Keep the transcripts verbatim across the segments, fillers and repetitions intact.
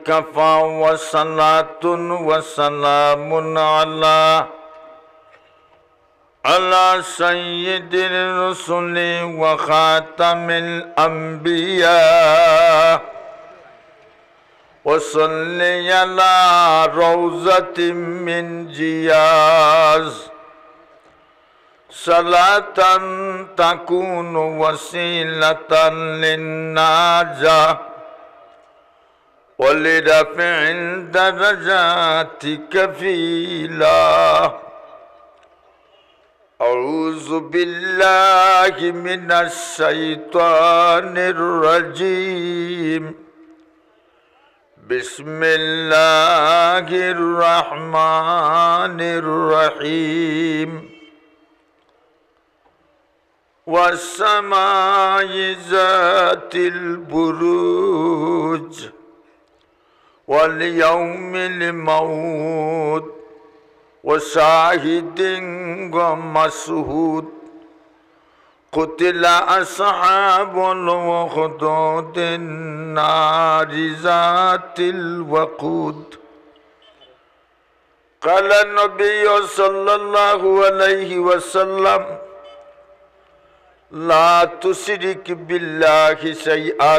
كفى وصلاة وسلام على على سيد الرسل وخاتم الأنبياء، وصل على روضة من جياز، صلاة تكون وسيلة للنجاة، ولرفع الدرجات كفيلا. أعوذ بالله من الشيطان الرجيم. بسم الله الرحمن الرحيم. والسماء ذات البروج، واليوم الموعود، وشاهد ومشهود، قتل أصحاب الأخدود النار ذات الوقود. قال النبي صلى الله عليه وسلم: لا تشرك بالله شيئا،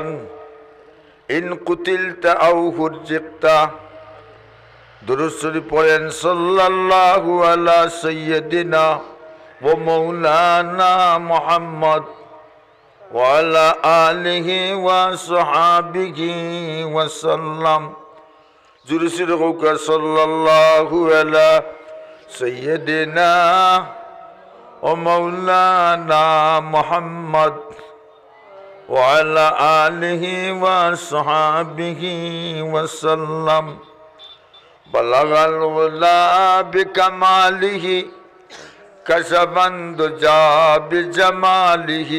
إن قتلت أو حرقت. দুরূদ শরীফ পড়েন, সাল্লাল্লাহু আলা সাইয়্যিদিনা ওয়া মাওলানা মুহাম্মদ ওয়া আলা আলিহি ওয়া সাহাবিহি ওয়া সাল্লাম। জোরে সোরে কউক্কা, সাল্লাল্লাহু আলা সাইয়্যিদিনা ওয়া মাওলানা মুহাম্মদ ওয়া আলা আলিহি ওয়া সাহাবিহি ওয়া সাল্লাম। بلغ العلا بكماله، كشف الدجى بجماله،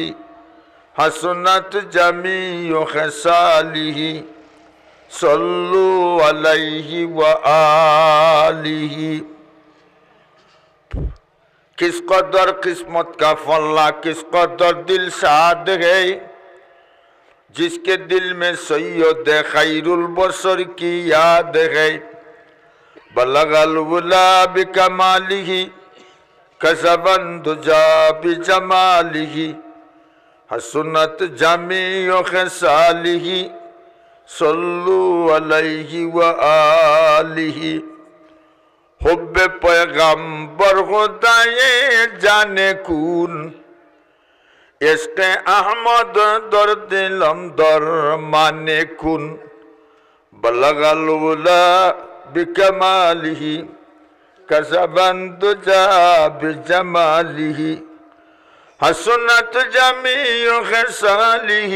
حسنت جميع خصاله، صلوا عليه وآله. کس قدر قسمت کا پلہ، کس قدر دل شاد ہے، جس کے دل میں سید خیرالبشر کی یاد ہے۔ بلغ العلا بکمالہ، کشف الدجی بجمالہ، حسنت جمیع خصالہ، صلوا علیہ و آلہ۔ حب پیغمبر خدای جان کون، عشق احمد در دلم درمان کون۔ بلغ العلا بکمالہ، کشف الدجی بجمالہ، حسنت جمیع خصالہ،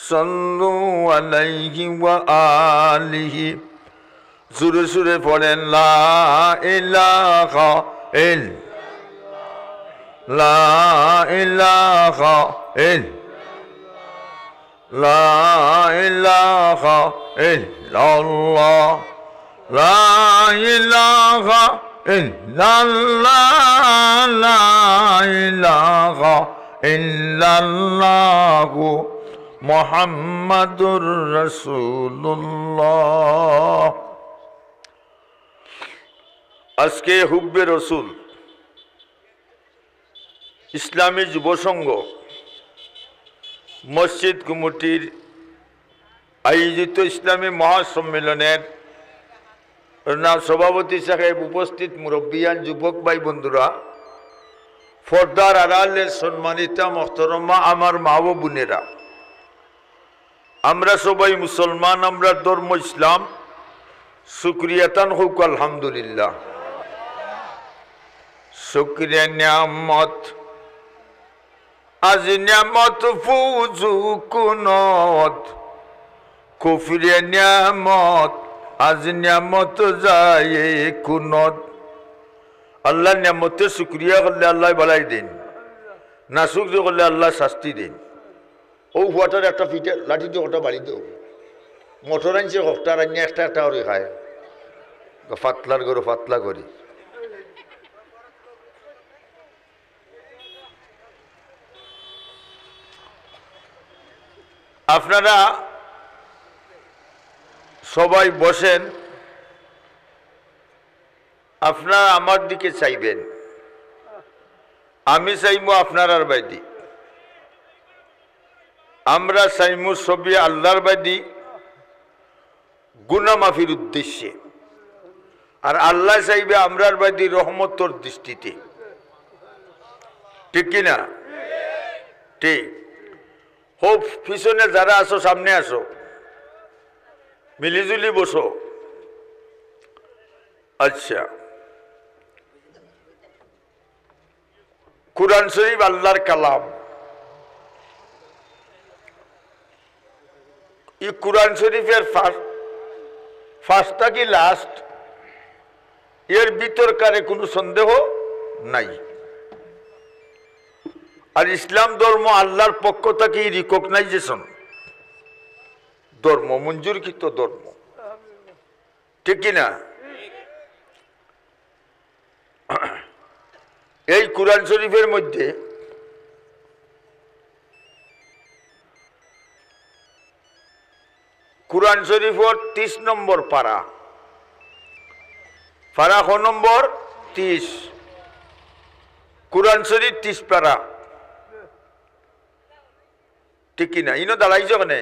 صلوا علیہ و آلہ۔ জোরে সোরে পড়েন, لا إله إلا، لا إله إلا، لا إله إلا الله، لا إله إلا الله، لا إله إلا الله، محمد رسول الله। আজকে হুব্বে রসুল ইসলামী যুব সংঘ মসজিদ কমিটির আয়োজিত ইসলামী মহাসম্মেলনের জনাব সভাপতি সাহেব, উপস্থিত মুরব্বিয়ান, যুবক ভাই বন্ধুরা, পর্দার আড়ালে সম্মানিতা মহতরমা আমার মা ও বোনেরা, আমরা সবাই মুসলমান, আমরার ধর্ম ইসলাম। শুকরিয়া তান কউক্কা আলহামদুলিল্লাহ। শুকরে নিয়ামত আজ নিয়ামত ফুজু কুনত, কুফরে নিয়ামত আজ নিয়ামত যায় কুনত। আল্লার নিয়ামতর শুকরিয়া করলে আল্লায় বালাই দেইন, নাশুকরি করলে আল্লায় শাস্তি দেইন। অউ ফুয়াটার একটা পিঠে লাঠি দি কটা বাড়ি দেও। মটর আনছে, কটা রান্না একটা একটা করি খায়। ফাতলার গরু ফাতলা করি। আপনারা সবাই বসেন, আপনারা আমার দিকে চাইবেন, আমি চাইমু আপনারার বায়দি। আমরা চাইমু ছবি আল্লাহর বায়দি গুনামাফির উদ্দেশ্যে, আর আল্লাহ চাইবে আমরার বায়দি রহমতর দৃষ্টিতে। ঠিক কি না? ঠিক। হো, পিছনে যারা আছো, সামনে আসো, মিলিজুলি বসো। আচ্ছা, কোরআন শরীফ আল্লাহর কালাম। এই কোরআন শরীফের ফার্স্ট, ফার্স্ট থাকি লাস্ট, এর ভিতরকারে কোনো সন্দেহ নাই। আর ইসলাম ধর্ম আল্লাহর পক্ষ থাকি রিকগনাইজেশন ধর্ম, মঞ্জুরকৃত ধর্ম। ঠিক কি না? এই কোরআন শরীফের মধ্যে, কোরআন শরীফর তিরিশ নম্বর পারা, পারা ক নম্বর? তিরিশ। কোরআন শরীফ তিরিশ পারা। ঠিক কি না? ইনো দাঁড়াইছো কেনে?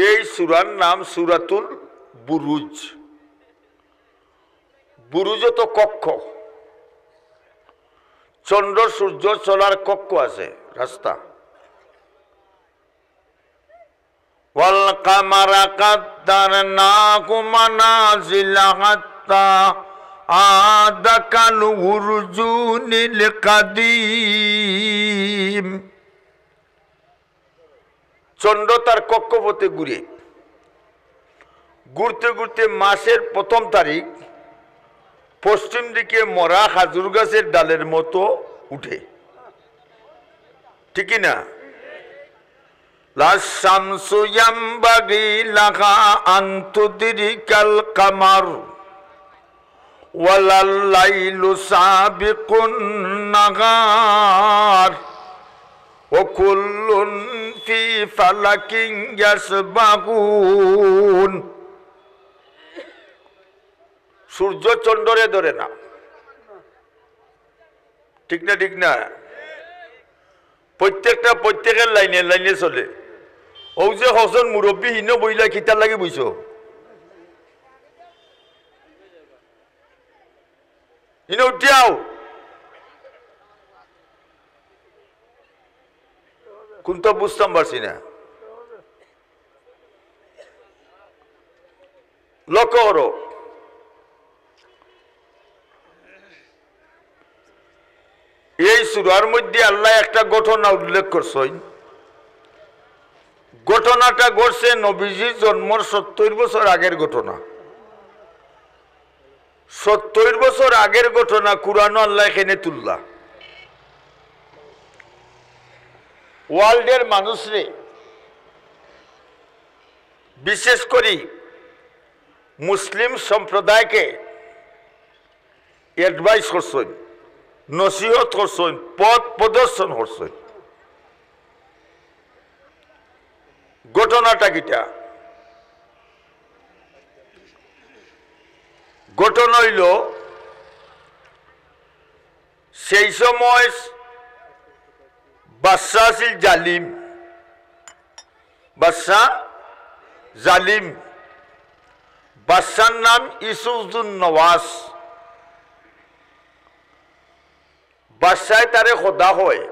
এই সূরার নাম সূরাতুল বুরুজ। বুরুজ তো কক্ষ, চন্দ্র সূর্য চলার কক্ষ আছে, রাস্তা। والقمر قدرناه منازل حتى عاد كالعرجون القديم। চন্দ্র তার কক্ষপথে ঘুরে, ঘুরতে ঘুরতে মাসের প্রথম তারিখ পশ্চিম দিকে মরা খাজুর গাছের ডালের মতো উঠে। ঠিক কি না? لا الشمس ينبغي لها أن تدرك القمر ولا الليل سابق النهار وكل في فلك يسبحون। সূর্য চন্দ্ররে ধরে না। ঠিক না, ঠিক না? প্রত্যেকটা প্রত্যেকের লাইনে লাইনে চলে। অউ যে কয়জন মুরব্বি হিনো বইলা কিতার লাগি বইছো? হিনো উঠিয়াও। কুনতা বুঝতাম পারছি না। লক্ষ্য করো, এই সূরার মধ্যে আল্লায় একটা ঘটনা উল্লেখ করছইন। ঘটনাটা ঘটছে নবীজির জন্মর সত্তইর বছর আগের ঘটনা। সত্তইর বছর আগের ঘটনা কুরআনো আল্লায় কেনে তুললা। ওয়ার্ল্ডের মানুষরে, বিশেষ করি মুসলিম সম্প্রদায়কে অ্যাডভাইস করছইন, নসিহত করছইন, পথ প্রদর্শন করছইন। ঘটনাটা কিতা? ঘটনা অইলো, সেই সময় বাদশা আছিল জালিম, বাদশা জালিম, বাদশার নাম ইউসুফ জুন নওয়াস। বাদশায় তারে খোদা কয়,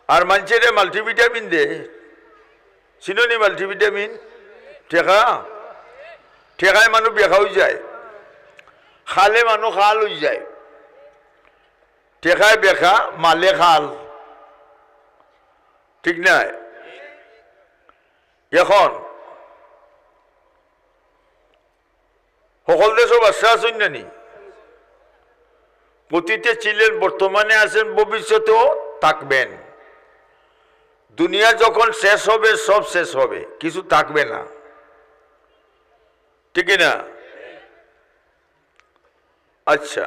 আর মানষরে মাল্টিভিটামিন দে। চিনো নি মাল্টিভিটামিন? টেকা, টেকায় মানুষ বেকা অইযায়, খালে মানুষ খাল অইযায়। টেকায় বেকা, মালে খাল, ঠিক নায়? এখন হকল দেশো বাদশা আছইন না নি? অতীতে ছিলেন, বর্তমানে আছেন, ভবিষ্যতেও থাকবেন। দুনিয়া যখন শেষ হবে, সব শেষ হবে, কিছু থাকবে না, ঠিক কি না? আচ্ছা,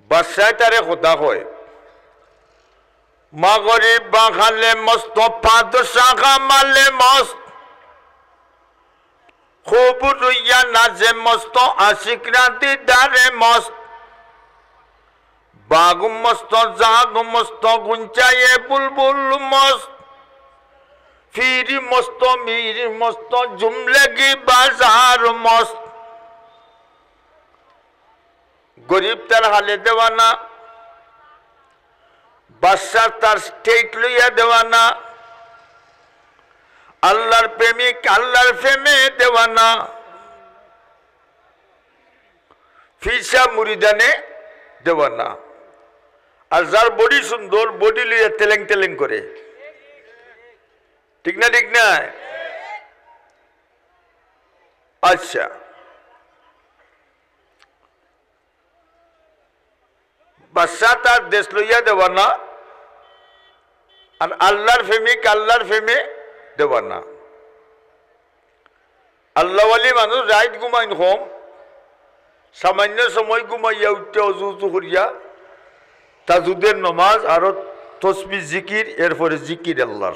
বাদশায় তারে কথা কয়, মাগরিব বাখালে মস্ত, পাদশা কামালে মস্ত, খবর রইয়া নাচে মস্ত, আশিকরা দিদারে মস্ত, বাঘ মস্ত, জাগ মস্ত, গুঞ্চায়ে বুলবুল মস্ত, পীর মস্ত, মীর মস্ত, জুমলেগি বাজার মস্ত। গরিব তার হালে দেওয়ানা, বাদশা তার state লইয়া দেওয়ানা, আল্লাহর প্রেমিক আল্লাহর প্রেমে দেওয়ানা, ফিরসা মুরিদানে দেওয়ানা। আর যার body সুন্দর, body লইয়া তেলেং তেলেং করে। ঠিক না, ঠিক না? আচ্ছা, বাদশা তার দেশ লইয়া দেওয়ানা, আর আল্লাহর প্রেমিক আল্লাহর প্রেমে দেওয়ানা। আল্লাহওয়ালি মানুষ রাইত ঘুমাইন কম, সামান্য সময় ঘুমাইয়া উঠিয়া অজু উজু করিয়া তাজুদের নমাজ, আরো তসবি জিকির, এরপরে জিকির আল্লাহর।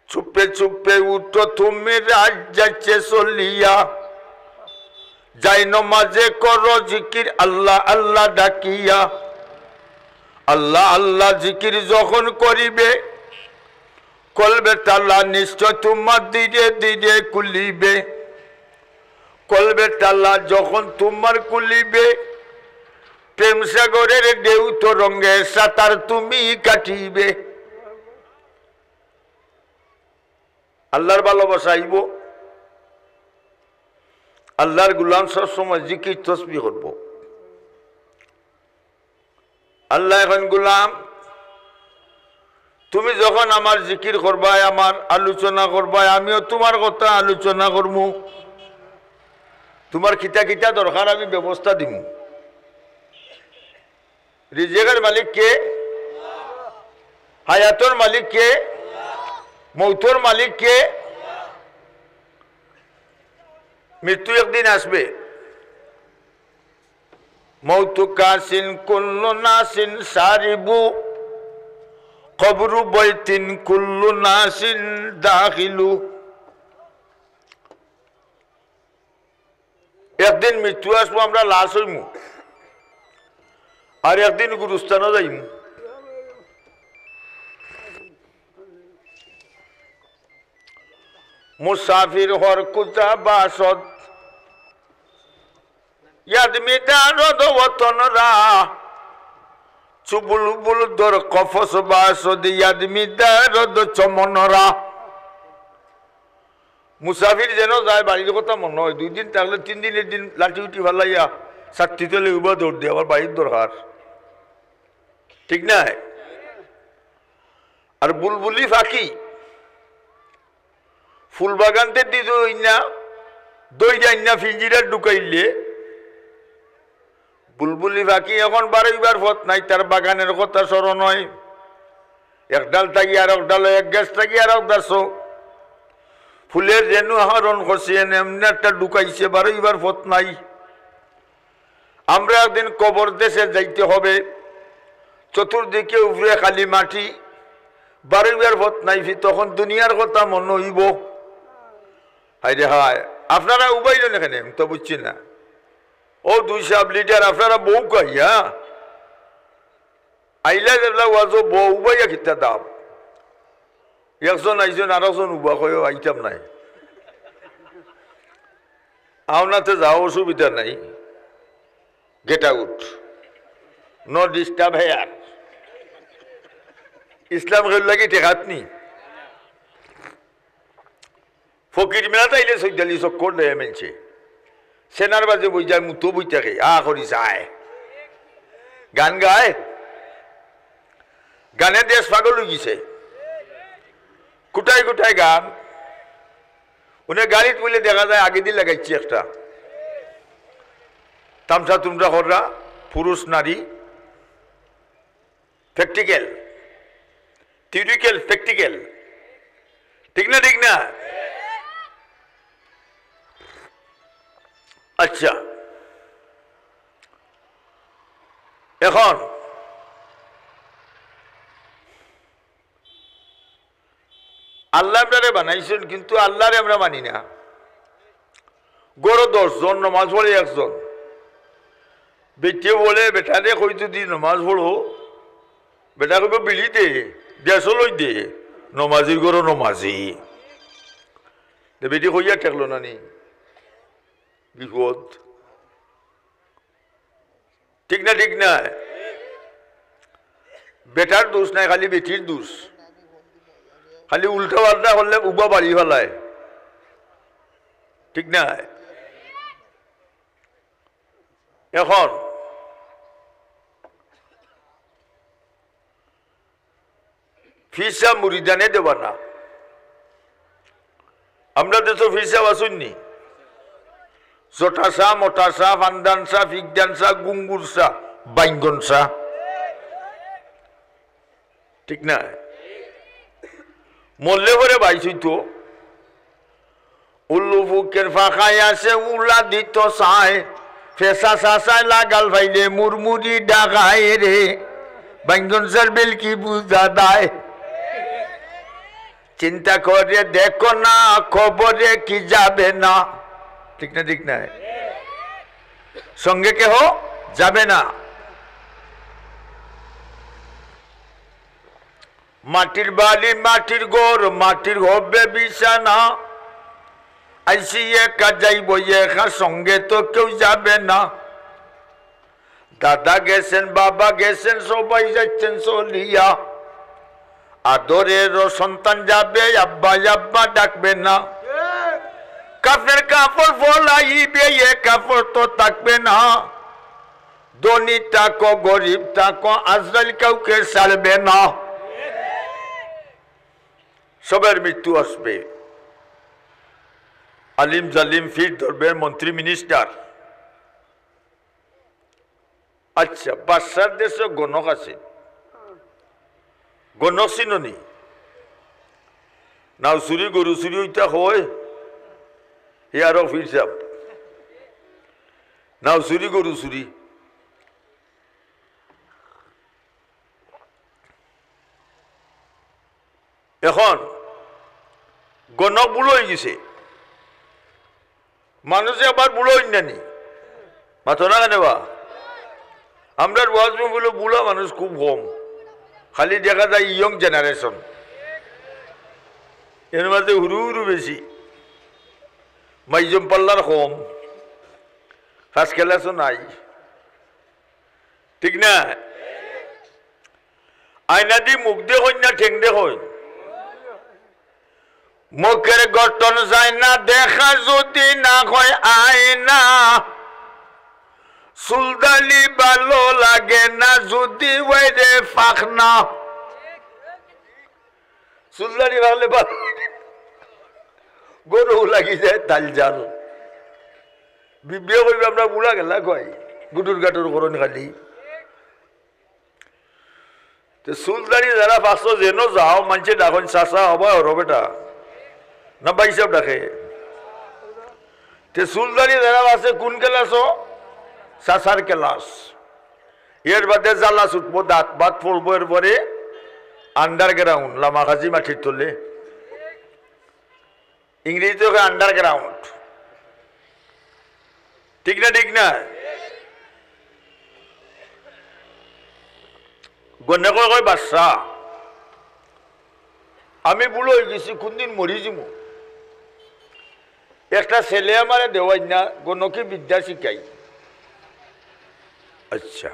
চুপে চুপে উঠো তুমি রাত যাচ্ছে চলিয়া, যাই নমাজে করো জিকির আল্লাহ আল্লাহ ডাকিয়া। আল্লাহ আল্লাহ জিকির যখন করিবে, কলবে তালা নিশ্চয় তোমার ধীরে ধীরে খুলিবে। কলবে তালা যখন তোমার খুলিবে, প্রেম সাগরের ঢেউ তরঙ্গে সাঁতার তুমি কাটিবে। আল্লাহর ভালোবাসা আইব। আল্লাহর গোলাম সব সময় জিকির তসবি করব। আল্লাহ এখন গোলাম, তুমি যখন আমার জিকির করবায়, আমার আলোচনা করবায়, আমিও তোমার কথা আলোচনা করমু। তোমার কিতা কিতা দরকার আমি ব্যবস্থা দিমু। রিজিকের মালিক কে? হায়াতর মালিক কে? মৌতর মালিক কে? মৃত্যু একদিন আসবে। মৌতু কাসিন কুল্লু নাসিন সারিবু, কবরু বৈতিন কুল্লু নাসিন দাখিলু। একদিন মৃত্যু আসবো, আমরা লাশ অইমু, আর একদিন গুরুস্থানও যাইমু। মুসাফির হর কুজা বাসদ, ইয়াদ মিদারদ ওতনরা, চুবুলবুল দর কফস বাসদ, ইয়াদ মিদারদ চমনরা। মুসাফির যেন যায়, বাড়ির কথা মনো অয়, দুই দিন থাকলে তিন দিনের দিন লাঠি উঠি ফালাইয়া সাতটি তলে উবা দৌড় দিয়ে আবার বাড়ির দরকার, ঠিক না? আর বুলবুলি পাখি ফুল বাগানতে দিত ইন্না, দইরা ইন্না ফিঞ্জিরা ঢুকাইলে, বুলবুলি পাখি এখন বারইবার পথ নাই, তার বাগানের কথা স্মরণ অয়। এক ডাল থাকি আর এক ডালো, এক গাছ থাকি আর এক গাছো। ফুলের রেণু আহরণ করছে, এনে এমনি একটা ঢুকাইছে, বারইবার পথ নাই। আমরা একদিন কবর দেশে যাইতে হবে, চতুর্দিকে উপরে খালি মাটি, বারইবার পথ নাই, ফি তখন দুনিয়ার কথা মনো অইব। হায় রে হায়, আপনারা উবাইলেন এখানে, আমি তো বুঝছি না। ও দুই সাব লিটার, আপনারা বউ কাইয়া আইলা যেবলা ওয়াজো বউ উবাইয়া কিতা দাম? একজন আইজন, আর একজন উবা কয়, "আইতাম নাই।" আওনাতে যাও, অসুবিধা নাই। Get out. No disturb here. ইসলাম কেউ লাগি ঠেকাত নি। ফকির মেলাত আইলে সৈতালি চক্কর দেয় মেনছে। সেনার বাজে বই যায়, মুতো বই থাকে, আ করি চায়। গান গায়। গানে দেশ পাগল অই গেছে। কুটায় কুটায় গান। উনি গাড়িত বইলে দেখা যায় আগেদি লাগাইছে একটা। তামসা তুমসা কররা, পুরুষ নারী। Practical, theoretical, practical, ঠিক না, ঠিক না? আচ্ছা, এখন আল্লায় আমরারে বানাইছইন, কিন্তু আল্লারে আমরা মানি না। ঘরো দশ জন, নমাজ পড়ে একজন। বেটিয়ে বলে, বেটারে কই যদি নমাজ পড়ো, বেটা কইবো, "বিড়ি দে, দেড়শো লই দে, নমাজির ঘরো নমাজি।" তে বেটি কইয়া ঠেকলো না নি? বিপদ। ঠিক না, ঠিক না? বেটার দোষ নাই, খালি বেটির দোষ। খালি উল্টা পাল্টা করলে উবা বাড়ি ফালায়। ঠিক না? এখন ফিরসাব মুরিদানে দেবা না। আমরা দেশো ফিরসাব আছইন নি? জটাসা, মটাসা, ফান্দানসা, ফিকদানসা, গুঙ্গুরসা, বাইঙ্গনসা। ঠিক না? মরলে পরে বাইশ হইতো। উল্লু ফুকের ফাঁকায় আছে উলা দিত চায়, ফেসা চাচায় লাগাল পাইলে মুরমুরি ডাকায় রে, বাইঙ্গনসার বেল কি বুঝা দায়। চিন্তা করে দেখো না, খবরে কি যাবে না? ঠিক না, ঠিক না? সঙ্গে কেহ যাবে না। মাটির বাড়ি, মাটির ঘর, মাটির হবে বিছানা। আইছি একা, যাইব একা, সঙ্গে তো কেউ যাবে না। দাদা গেছেন, বাবা গেছেন, সবাই যাচ্ছেন চলিয়া। আদরেরও সন্তান যাবে, আব্বা আব্বা ডাকবে না। কাফের কাপড় ফলাইবে, এ কাপড় তো থাকবে না। ধনী থাকো, গরিব থাকো, আজরাইল কাউকে ছাড়বে না। সবার মৃত্যু আসবে। আলিম জালিম পীর দরবেশ মন্ত্রী মিনিস্টার। আচ্ছা, বাদশার দেশে গণক আছে, গণক চিনো নি? নাও চুরি গরু চুরি ওইটা হয়, হে আরো ফিরসাব। নাও চুরি গরু চুরি। এখন গণক বুড়া অই গেছে, মানুষে আবার বুড়া অইন না নি? মাতো না কেনে বা? আমরার ওয়াজ মাহফিলো বুড়া মানুষ খুব কম, খালি দেখা যায় young generation। এর মাঝে হুরু হুরু বেশি, মাইজম পাল্লার কম, first class-ও নাই। ঠিক না? আয়না দি মুখ দেখইন না ঠেং দেখইন? মুখের গঠন যায় না দেখা যদি না হয় আয়না। চুলদাড়ি ভালো লাগে না যদি ওই রে পাখনা। চুলদাড়ি ভালো লাগে, গরু লাগি যায় তাল জাল। বিবিয়ে কইবে, "আমরা বুড়া গেলা কই, গুটুর গাটুর করইন খালি।" তে চুলদাড়ি যারা পাকছে যেন যাও, মানষে ডাকইন, "চাচা, হবা হরো বেটা।" না ভাই সাহেব ডাকে। তে চুলদাড়ি যারা আছে কোন class-ও? চাচার class। এর বাদে জ্বালা ছুটবো, দাঁত ভাত পড়বো, এরপরে underground, লামাকাজি মাটির তলে। ইংরেজিতে কয় underground। ঠিক না, ঠিক না? গণকে কয়, "বাদশা, আমি বুড়া অই গেছি, কোনদিন মরি যিমু। একটা ছেলে আমারে দেওয়াইন না, গণকি বিদ্যা শিখাই।" আচ্ছা।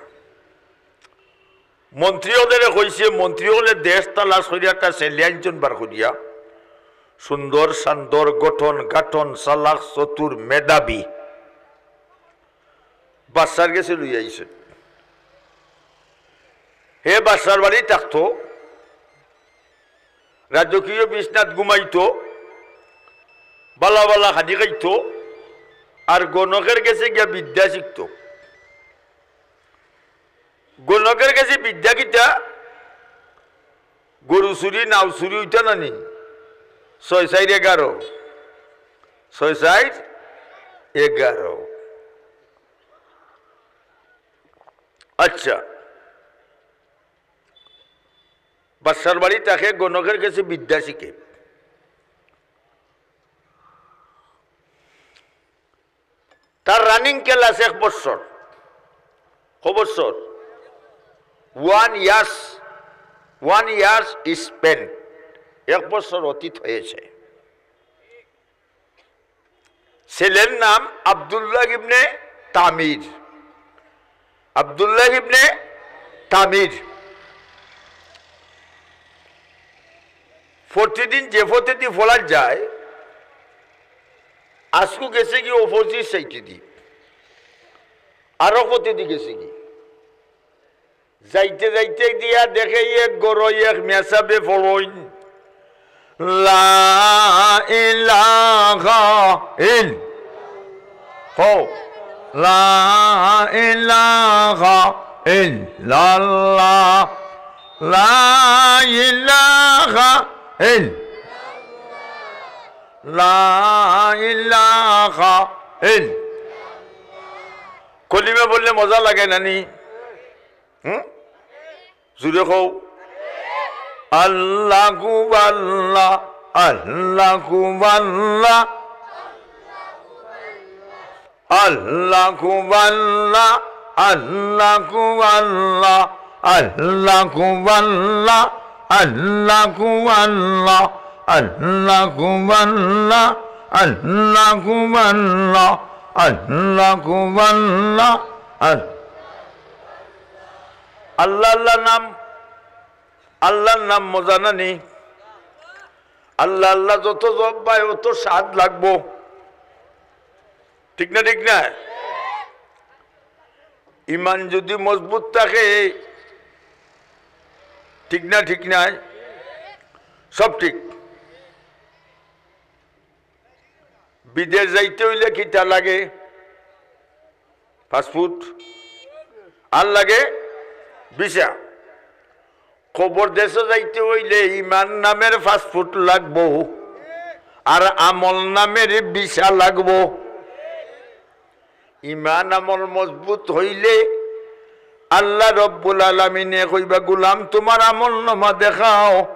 মন্ত্রী অকলরে কইছে, মন্ত্রী অকলে দেশ তালাশ করিয়া একটা ছেলে আনছইন বার করিয়া, সুন্দর, শান্তর, গঠন, গাঠন, চালাক, চতুর, মেধাবী। বাদশার গেছে লইয়া আইছে। হে বাদশার বাড়ি থাকতো, রাজকীয় বিছনাত ঘুমাইতো, বালা বালা খানি খাইতো, আর গণকের গেছে গিয়া বিদ্যা শিখতো। গণকের গেছে বিদ্যা কিতা? গরু চুরি, নাও চুরি অইতা না নি? ছয় চাইর এগারো, ছয় চাইর এগারো। আচ্ছা, বাদশার বাড়ি থাকে, গণকের গেছে বিদ্যা শিখে। তার রানিং ক্লাস এক বছর। ক বছর? One years, one years spend. এক বছর অতীত হয়েছে। ছেলের নাম আব্দুল্লাহ ইবনে তামির। আব্দুল্লাহ ইবনে তামির। প্রতিদিন যে পথেদি পড়ার যায়, আজকু গেছে কি অপোজিট সাইডেদি, আরো পথেদি গেছে কি। যাইতে যাইতে দিয়া দেখে এক ঘরো এক মেসাবে পড়ইন, লা ইলাহা ইল-, কও, লা ইলাহা ইল্লাল্লাহ, লা ইলাহা ইল-, লা ইলাহা ইল-। কলিমা পড়লে মজা লাগে না নি? হুম? জুরে কও। আল্লাহু আল্লাহ, আল্লাহু আল্লাহ, আল্লাহু আল্লাহ, আল্লাহু আল্লাহ, আল্লাহু আল্লাহ, আল্লাহু আল্লাহ, আল্লাহু আল্লাহ, আল্লাহু আল্লাহ, আল্লাহু আল্লাহ, আল-, আল্লাহ আল্লাহ নাম, আল্লাহর নাম মজা না নি? আল্লাহ আল্লাহ যত জপ পায়, অত স্বাদ লাগবো। ঠিক না, ঠিক না? ইমান যদি মজবুত থাকে, ঠিক না, ঠিক না? সব ঠিক। বিদেশ যাইতে অইলে কিতা লাগে? পাসপোর্ট। আর লাগে ভিসা। কবর দেশো যাইতে অইলে ইমান নামের পাসপোর্ট লাগবো, আর আমল নামের ভিসা লাগবো। ইমান আমল মজবুত অইলে আল্লাহ রব্বুল আলামিনে কইবা, "গোলাম, তুমার আমল নামা দেখাও।"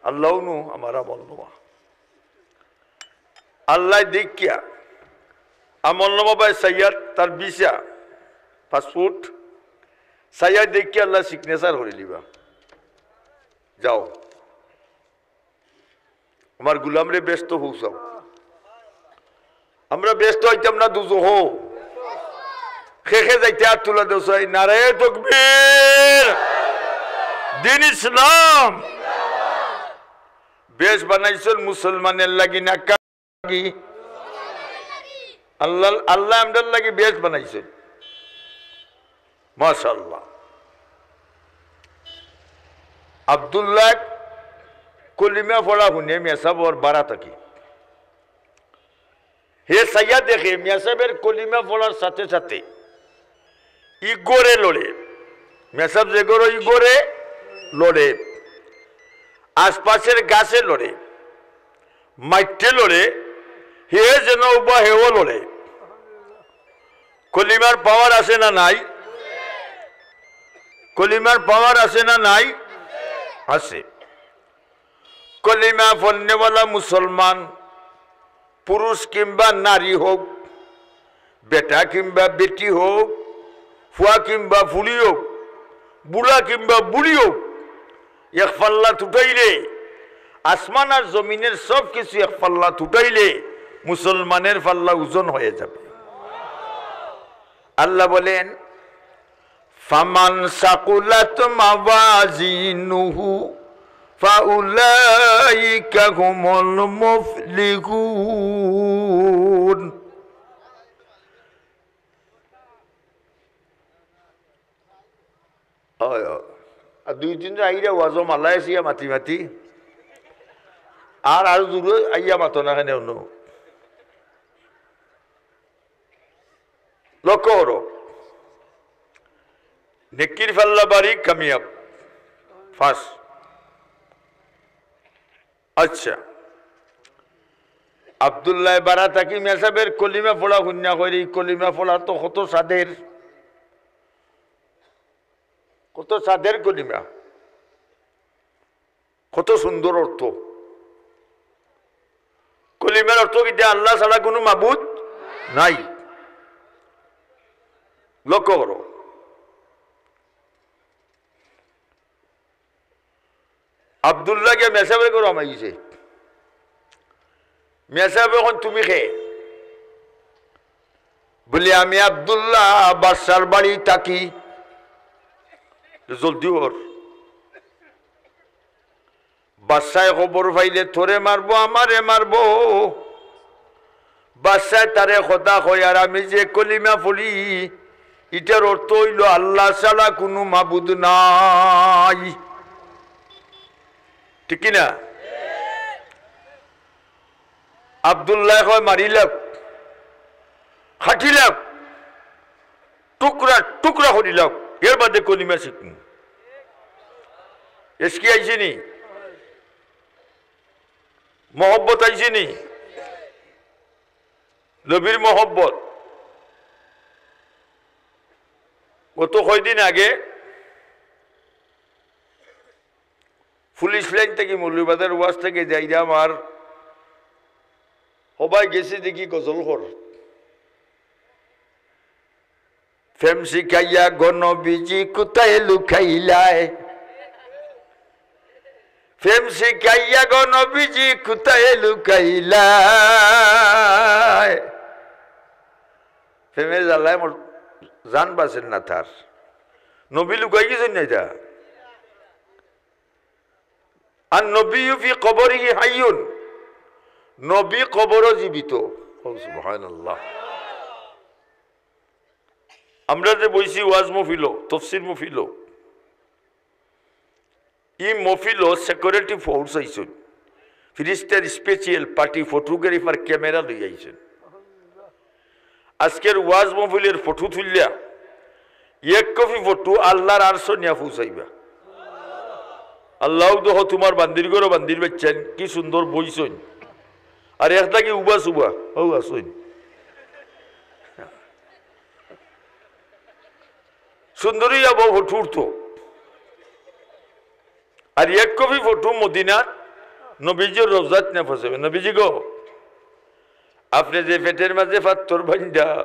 আল্লাহ নু আমার আমল নামা। আল্লাহ দেখিয়া আমল নামা বায় চাইয়া, তার ভিসা, পাসপোর্ট চাইয়া দেখিয়া আল্লাহ সিগনেচার করি লিবা। যাও, আমার গোলামরে বেহেস্তো পৌঁছাও। আমরা বেহেস্তো অইতাম না দুজখো? কে কে যাইতে আত তুলা দেও চাই। নারায়ে তকবীর। দ্বীন ইসলাম। বেহেস্ত বানাইছইন মুসলমানের লাগি না কার লাগি? আল্লাহ, আল্লাহ আমরার লাগি বেহেস্ত বানাইছইন। মাশাআল্লাহ। আব্দুল্লাহ কলিমা পড়া হুনে মেসাবর বারা থাকি। হে চাইয়া দেখে মেসাবের কলিমা পড়ার সাথে সাথে ই ঘরে লড়ে। মেসাব যে ঘরো, ই ঘরে লড়ে। আশপাশের গাছে লড়ে। মাটিয়ে লড়ে। হে যেন উবা হেও লড়ে। কলিমার পাওয়ার আছে না নাই? কলিমার পাওয়ার আছে না নাই? আছে। কলিমা পড়নেওয়ালা মুসলমান, পুরুষ কিংবা নারী হোক, বেটা কিংবা বেটি হোক, ফুয়া কিংবা ফুড়ি হোক, বুড়া কিংবা বুড়ি হোক, এক পাল্লাত উঠাইলে, আসমান আর জমিনের সব কিছু এক পাল্লাত উঠাইলে মুসলমানের পাল্লা ওজন হয়ে যাবে। আল্লাহ বলেন, ফামান সাকুলাত মাওয়াজিনুহু ফাউলাইকা হুমুল মুফলিহুন। অয়, অয়। আর দুই তিন দিন আইরা ওয়াজো মালাই আসিয়া মাতি মাতি। আর, আর জুরে আইয়া মাতো না কেনে অন্য? লক্ষ্য করো, নেকির পাল্লা বাড়ি কামিয়াব। ফাঁস। আচ্ছা, আব্দুল্লাহ বারা থাকি মেসাবের কলিমা পড়া হুনিয়া কইরে, ই কলিমা পড়া তো কত সাদের, কত সাদের কলিমা। কত সুন্দর অর্থ। কলিমার অর্থ কিতা? আল্লাহ ছাড়া কুনু মাবুদ নাই। লক্ষ্য করো, আব্দুল্লাহ গিয়া মেসাবের ঘরো হামাই গেছে। মেসাবে কইন, "তুমি কে?" বলে, "আমি আব্দুল্লাহ, বাদশার বাড়ি থাকি।" "জলদি কর, বাদশায় খবর পাইলে তোরে মারবো, আমারে মারবো।" বাদশায় তারে কথা কয়, আর আমি যে কলিমা পড়ি, ইটার অর্থ অইলো আল্লাহ ছাড়া কুনু মাবুদ নাই। ঠিক কি না? আব্দুল্লাহ কয়, "মারিলাও, কাটিলাও, টুকরা টুকরা করিলাও, এর বাদে কলিমা শিখমু।" এসকি আইছে নি? মহব্বত আইছে নি? নবীর মহব্বত। গত কয়দিন আগে পুলিশ লাইন থাকি মৌলভীবাজার ওয়াজ থাকি যাইরাম, আর হবায় গেছি দেখি গজল কর। "প্রেম শিখাইয়া গো নবীজি কোথায় লুকাইলায়? প্রেম শিখাইয়া গো নবীজি কোথায় লুকাইলায়?" প্রেমের জ্বালায় মোর জান বাঁচের না তার। নবী লুকাই গেছইন না ইটা? আর নবী ফি কবরিহি হাইয়ুন, নবী কবরো জীবিত। ও সুবহানাল্লাহ। আমরা যে বইছি ওয়াজ মহফিলো, তফসির মহফিলো, ই মহফিলো সিকিউরিটি ফোর্স আইছইন, ফিরিস্তার স্পেশাল পার্টি, ফটোগ্রাফার, ক্যামেরা লই আইছইন। আজকের ওয়াজ মহফিলের ফটো তুললা এক কপি ফটো আল্লাহর আরশো নিয়া পৌঁছাইবা। আল্লাহ দেখো তুমার বান্দির ঘরো বান্দির বাইচ্চাইন কি সুন্দর বইছইন, আর একটা কি উবা সুবা, ও আছইন। সুন্দরী আবো ফটো উঠতো। আর এক কপি ফটো মদিনাত নবীজির রওজাত না পৌঁছাইবা। "নবীজি গো, আপনে যে পেটের মাঝে পাত্থর বান্ধা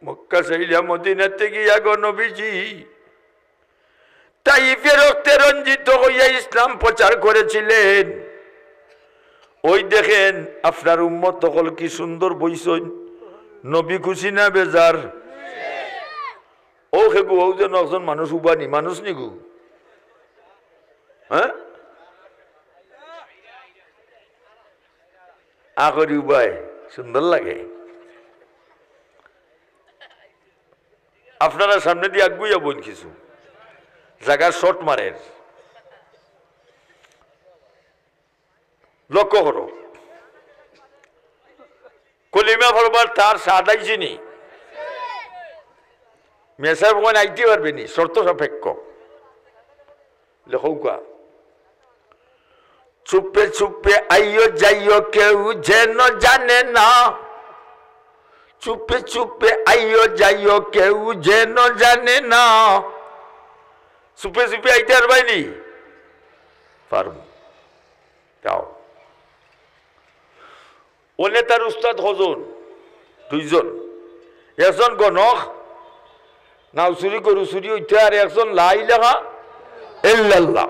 মক্কা ছাড়িয়া মদিনাতে গিয়া গো নবীজি, তাইফে রক্তে রঞ্জিত হইয়া ইসলাম প্রচার করেছিলেন। ওই দেখেন আপনার উম্মত অকল কি সুন্দর বইছইন, নবী খুশি না বেজার?" ও খেগু, ও যেন একজন মানুষ উবানি, মানুষ নিগু? হ্যাঁ? আগরি উবায়, সুন্দর লাগে। আপনারা সামনেদি আগুইয়া বইন কিছু জাগা শর্ট মারের। লক্ষ্য করো, কলিমা পড়বার তার স্বাদ আইছে নি? মেসাব ওখানে আইতে পারবে নি, শর্ত সাপেক্ষ। লেখৌকা, "চুপে চুপে আইও যাইও কেউ যেন জানে না, চুপে চুপে আইও যাইও কেউ যেন জানে না।" চুপে চুপে আইতে পারবায় নি? পারমু। যাও। অনে তার উস্তাদ কয়জন? দুইজন। একজন গণক, নাও চুরি গরু চুরি অইতে, আর একজন লা ইলাহা ইল্লাল্লাহ।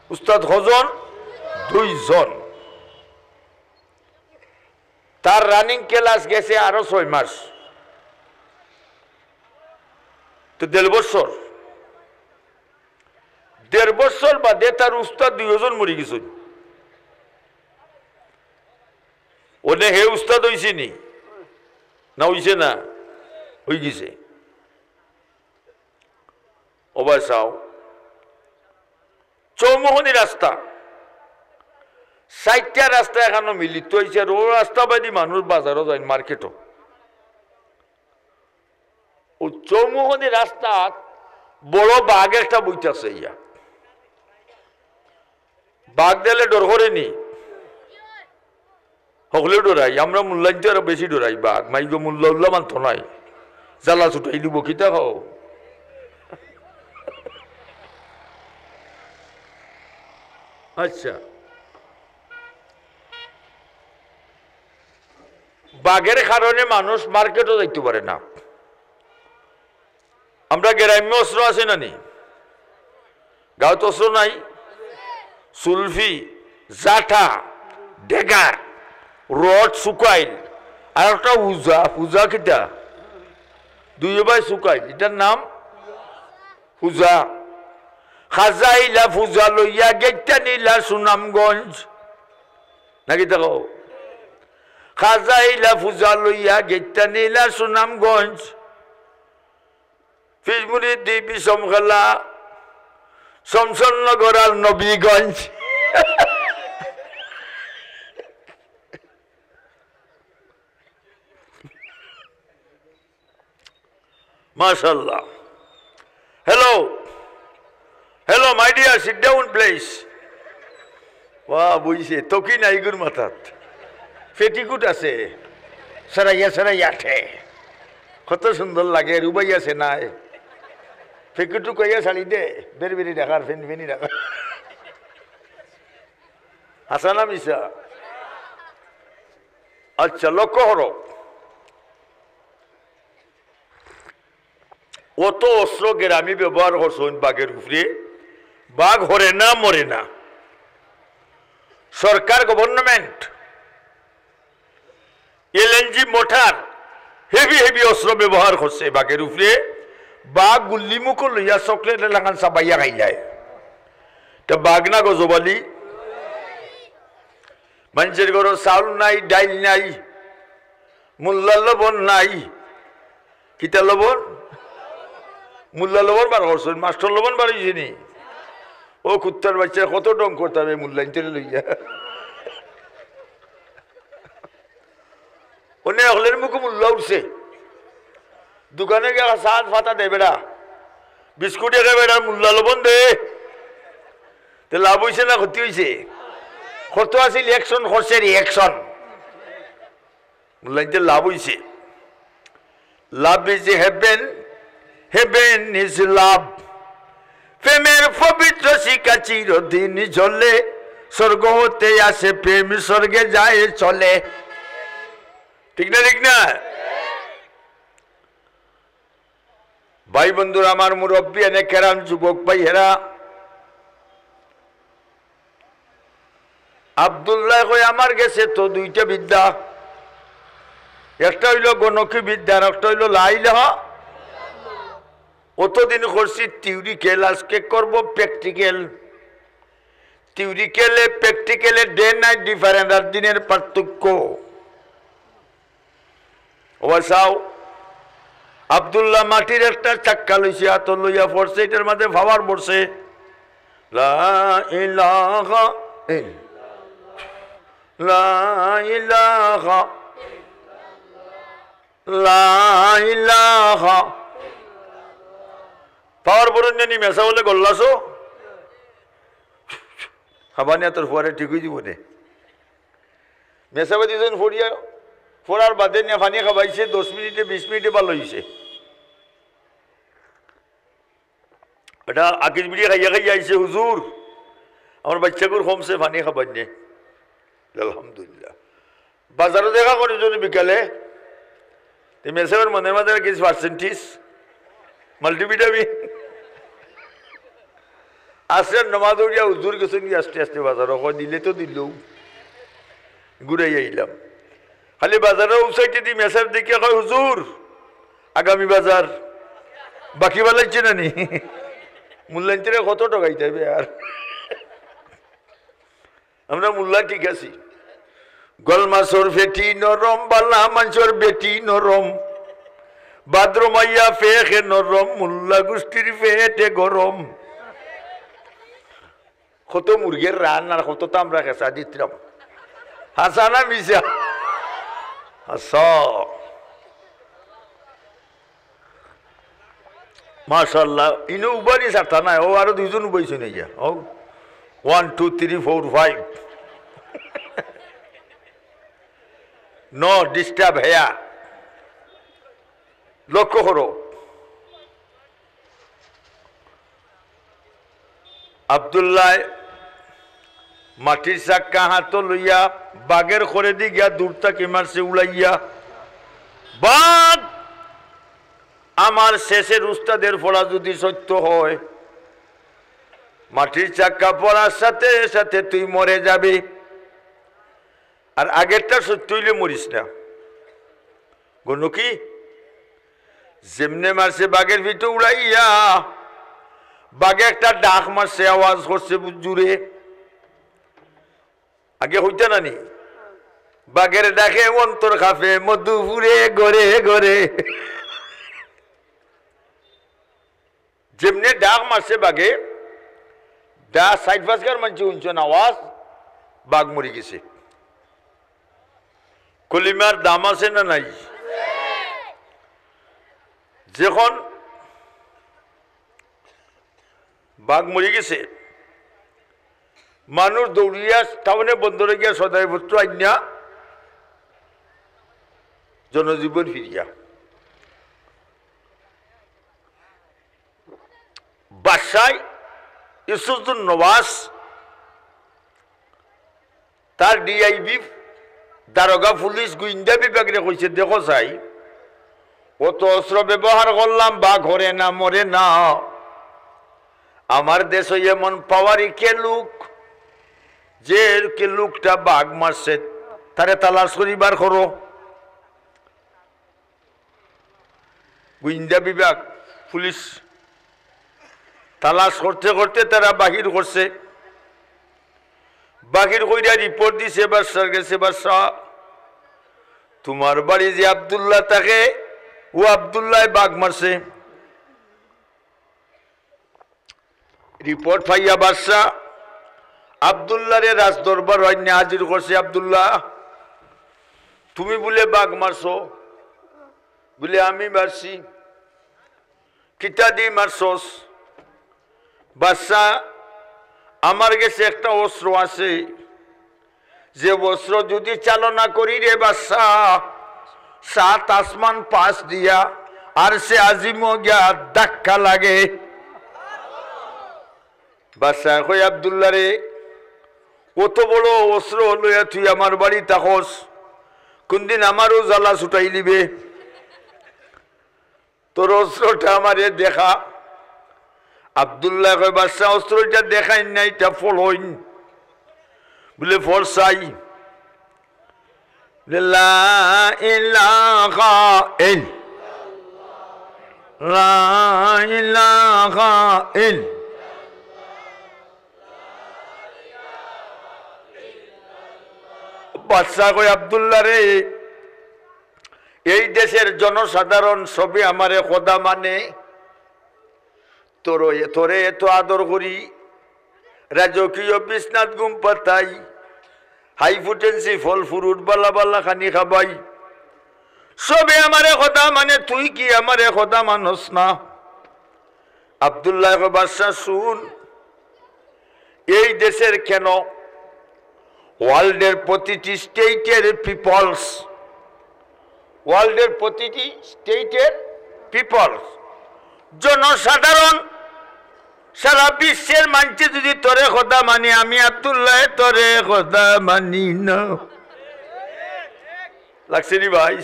উস্তাদ কয়জন? দুইজন। তার রানিং ক্লাস গেছে আরো ছয় মাস, তো দেড় বছর। দেড় বছর বাদে তার উস্তাদ দুইজন মরি গেছইন। অনে হে উস্তাদ অইছে নি? না অইছে না? অইগেছে। ও ভাই চাও, চৌমুহনী রাস্তা, চাইরটা রাস্তা এখানো মিলিত অইছে, আর ও রাস্তা বাদি মানুষ বাজারো যাইন, মার্কেটো। ও চৌমুহনী রাস্তাত বড় বাঘ একটা বইতাছে ইয়া। বাঘ দেখলে ডর করে নি? হকলে ডরাই, আমরা মোল্লাইনতে আরো বেশি ডরাই বাঘ। মাইগো মোল্লা উল্লা মানতো নায়, জ্বালা ছুটাই দিব, কিতা কও? আচ্ছা, বাঘের কারণে মানুষ মার্কেটও যাইতে পারে না। আমরা গ্রাম্য অস্ত্র আছে না নি? গাঁওত অস্ত্র নাই? সুলফি, জাঠা, ডেগার, রড শুকাইল, আর একটা উজা। উজা কিতা? দুই ভাই শুকাইল, ইটার নাম উজা। খাজাইলা ফুজা লইয়া গেইট্টা নিলা সুনামগঞ্জ। নাকি দেখো, খাজাইলা ফুজা লইয়া গেইট্টা নিলা সুনামগঞ্জ। ফিজমুড়ি দি বিষম খেলা, শমশনগর আর নবীগঞ্জ। মাশাআল্লাহ। Hello, hello, my dear, sit down, please. বাহ, বইছে, তকি নাই গুর মাথাত। পেটিকুট আছে, সরাইয়া সরাইয়া আঠে। কত সুন্দর লাগে, রুবাই আছে নাই। পেকুটু কইয়া ছাড়ি দে, বের বেরি ডাকার, ফেন ফেনি ডাকার। হাছা না মিছা? আচ্ছা, লক্ষ্য করো। অত অস্ত্র গ্রামে ব্যবহার করছইন বাঘের উপরে, বাঘ হরে না, মরে না। সরকার, government, L N G motor, heavy heavy অস্ত্র ব্যবহার করছে বাঘের উপরে। বাঘ গুল্লি মুখো লইয়া চকলেট লাখান চাবাইয়া খাইলায়। তে বাঘ না গজব আলী? মানষের ঘরো চাউল নাই, ডাইল নাই, মোল্লার লবণ নাই। কিতা লবণ? মোল্লার লবণ বার করছইন, মাস্টর লবণ বার অইছে নি? ও কুত্তার বাচ্চা, কত ঢং করতাম এই মোল্লাইন্তরে লইয়া। অনে অকলের মুখো মোল্লা উঠছে। দোকানো গিয়া চা পাতা দে বেটা, বিস্কুট একে বেটা, মোল্লা লবণ দে। তে লাভ অইছে না ক্ষতি অইছে? কত আছিল অ্যাকশন, করছে রিঅ্যাকশন। মোল্লাইন্তে লাভ অইছে। Love is heaven, heaven is love. প্রেমের পবিত্র শিখা চিরদিন জ্বলে, স্বর্গ হতে আসে প্রেম, স্বর্গে যায় চলে। ঠিক না, ঠিক না? ভাই বন্ধুরা আমার, মুরব্বিয়ানে কেরাম, যুবক ভাইয়েরা, আব্দুল্লাহ কয়, আমার গেছে তো দুইটা বিদ্যা, একটা অইলো গণকি বিদ্যা আর একটা অইলো লা ইলাহা। অতদিন করছি থিওরিক্যাল, আজকে করব প্র্যাকটিক্যাল। থিওরিক্যালে প্র্যাকটিক্যালে ডে নাইট ডিফারেন্ট, রাত দিনের পার্থক্য। ও ভাই চাও, আব্দুল্লাহ মাটির একটা চাক্কা লইছে, আতো লইয়া পড়ছে, ইটার মাঝে পাওয়ার পড়ছে। লা ইলাহা ইল্লাল্লাহ, লা ইলাহা, লা ইলাহা। পাওয়ার পড়ুন জানি মেসা বলে গল্লাসো। হাবানি আতর ফুয়ারে ঠিক অই দিব নে। মেসাবে দিছইন ফড়িয়া, ফড়ার বাদে নিয়া পানি খাবাইছে, দশ মিনিটে, বিশ মিনিটে ভালা অইছে। এটা আকিস বিড়ি খাইয়া খাইয়া আইছে, "হুজুর, আমার বাচ্চাগুর কমছে, পানি খাবাইন নে।" আলহামদুলিল্লাহ। বাজারো দেখা করি যদি বিকালে, তে মেসাবের মনের মাঝে কিছু পার্সেন্টেজ, মাল্টিভিটামিন। আসরের নমাজ উঠিয়া হুজুর গেছইন গি আস্তে আস্তে বাজারো, কয়, "দিলে তো দিল, ঘুরাই আইলাম।" খালি বাজারো উসাইতে দি মেসাব দেখিয়া কয়, "হুজুর, আগামী বাজার বাকি বালাইছে না নি?" মোল্লাইন্তরে কত ঠগাইতায় বে আর। আমরা মোল্লা ঠিক আছি। গল মাছর পেটি নরম, বালা মানষর বেটি নরম। ভাদ্র মাইয়া পেকে নরম, মোল্লা গুষ্টির পেটে গরম। কত মুরগির রান আর কত তো আমরা খেসা দিতাম। হাছা না মিছা? হাছা। মাশাআল্লাহ, ইনো উবারি সারতা নাই, ও আরো দুইজন উবাইছইন এই যে, ও, one, two, three, four, five। No disturb here। লক্ষ্য করো, আব্দুল্লাহ মাটির চাক্কা হাতো লইয়া বাঘের খরেদি গিয়া দূর থাকি মারছে উড়াইয়া। বাঘ! আমার শেষের উস্তাদের পড়া যদি সত্য হয়, মাটির চাক্কা পড়ার সাথে সাথে তুই মরে যাবি। আর আগেরটা সত্য অইলে মরিস না। গনু কি? যেমনে মারছে বাঘের পিঠে উড়াইয়া, বাঘে একটা ডাক মারছে, আওয়াজ করছে জুরে। আগে কইতা না নি, বাঘের ডাকে অন্তর কাঁপে মধুপুরে ঘরে ঘরে। যেমনে ডাক মারছে বাঘে, দা সাইড পাশকার মানষে হুনছইন আওয়াজ, বাঘ মরি গেছে। কলিমার দাম আছে না নাই? যখন বাঘ মরি গেছে, মানুষ দৌড়িয়া টাউনে বন্দরে গিয়া সদাইপত্র আইনা জনজীবন ফিরিয়া। বাদশায় ইউসুফজুন নওয়াজ তার ডিআইবি, দারোগা, পুলিশ, গোয়েন্দা বিভাগরে কইছে, "দেখো চাই, অত অস্ত্র ব্যবহার করলাম, বাঘ হরে না, মরে না। আমার দেশো এমন পাওয়ারি কে লোক, যে কে লোকটা বাঘ মারছে, তারে তালাশ করি বার করো।" গোয়েন্দা বিভাগ, পুলিশ তালাশ করতে করতে তারা বাহির করছে। বাহির কইরা রিপোর্ট দিছে বাদশার গেছে, "বাদশা, তোমার বাড়ি যে আব্দুল্লাহ থাকে, ও আব্দুল্লায় বাঘ মারছে।" রিপোর্ট পাইয়া বাদশা আব্দুল্লাহরে রাজদরবার আইনা হাজির করছে। "আব্দুল্লাহ, তুমি বুলে বাঘ মারছো?" বুলে, "আমি মারছি।" "কিতা দি মারছস?" "বাদশা, আমার গেছে একটা অস্ত্র আছে, যে অস্ত্র যদি চালনা করি রে বাদশা, সাত আসমান পাশ দিয়া আরশে আজিমো গিয়া ধাক্কা লাগে।" বাদশায় কয়, "আব্দুল্লাহ রে, অত বড় অস্ত্র লইয়া তুই আমার বাড়ি থাকস, কোনদিন আমারও জ্বালা ছুটাইলিবে, তোর অস্ত্রটা আমারে দেখা।" আব্দুল্লায় কয়, "বাদশা, অস্ত্রটা দেখাইন না, ইটা পড়ইন।" বুলে, "পড় চাই।" বুলে, "লা ইলাহা ইল, লা ইলাহা ইল।" বাদশা কয়, "আব্দুল্লাহ রে, এই দেশের জনসাধারণ সবে আমারে খোদা মানে, তোরে, তোরে এত আদর করি, রাজকীয় বিছনাত ঘুম পাতাই, হাই ফুটেন্সি ফল ফ্রুট বালা বালা খানি খাবাই, সবে আমারে খোদা মানে, তুই কি আমারে খোদা মানস না?" আব্দুল্লাহ কয়, "বাদশা শুন, এই দেশের কেন, ওয়ার্ল্ডের প্রতিটি স্টেটের পিপলস, ওয়ার্ল্ডের প্রতিটি স্টেটের পিপলস, জনসাধারণ, সারা বিশ্বের মানষে যদি তোরে খোদা মানে, আমি আব্দুল্লাহ তোরে খোদা মানি না।" লাগছে নি ভাই?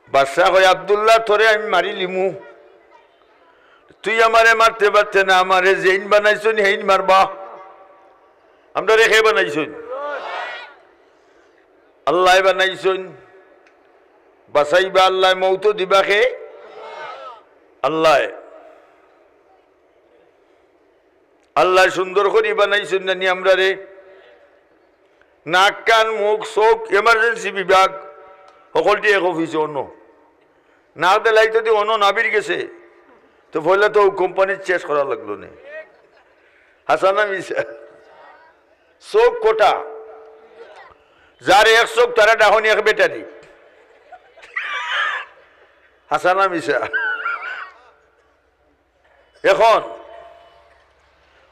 বাদশা কয়, "আব্দুল্লাহ, তোরে আমি মারিলিমু, তুই আমারে মারতে পারতে না, আমারে যেইন বানাইছইন হেইন মারবা।" আমরারে কে বানাইছইন? আল্লায় বানাইছইন। বাঁচাইবা আল্লায়, মউত দিবা কে? আল্লায়। আল্লায় সুন্দর করি বানাইছইন না নি আমরারে? নাক, কান, মুখ, চউখ, ইমার্জেন্সি বিভাগ, হকলটি এক অফিসো অনো। না দিলাইতো দি অনো নাবির গেছে, তো পয়লা তো কোম্পানির শেষ করা লাগলো নে। হাছা না মিছা? চউখ কটা? যার এক চউখ তারা ডাহনি এক ব্যাটারি। হাছা না মিছা? এখন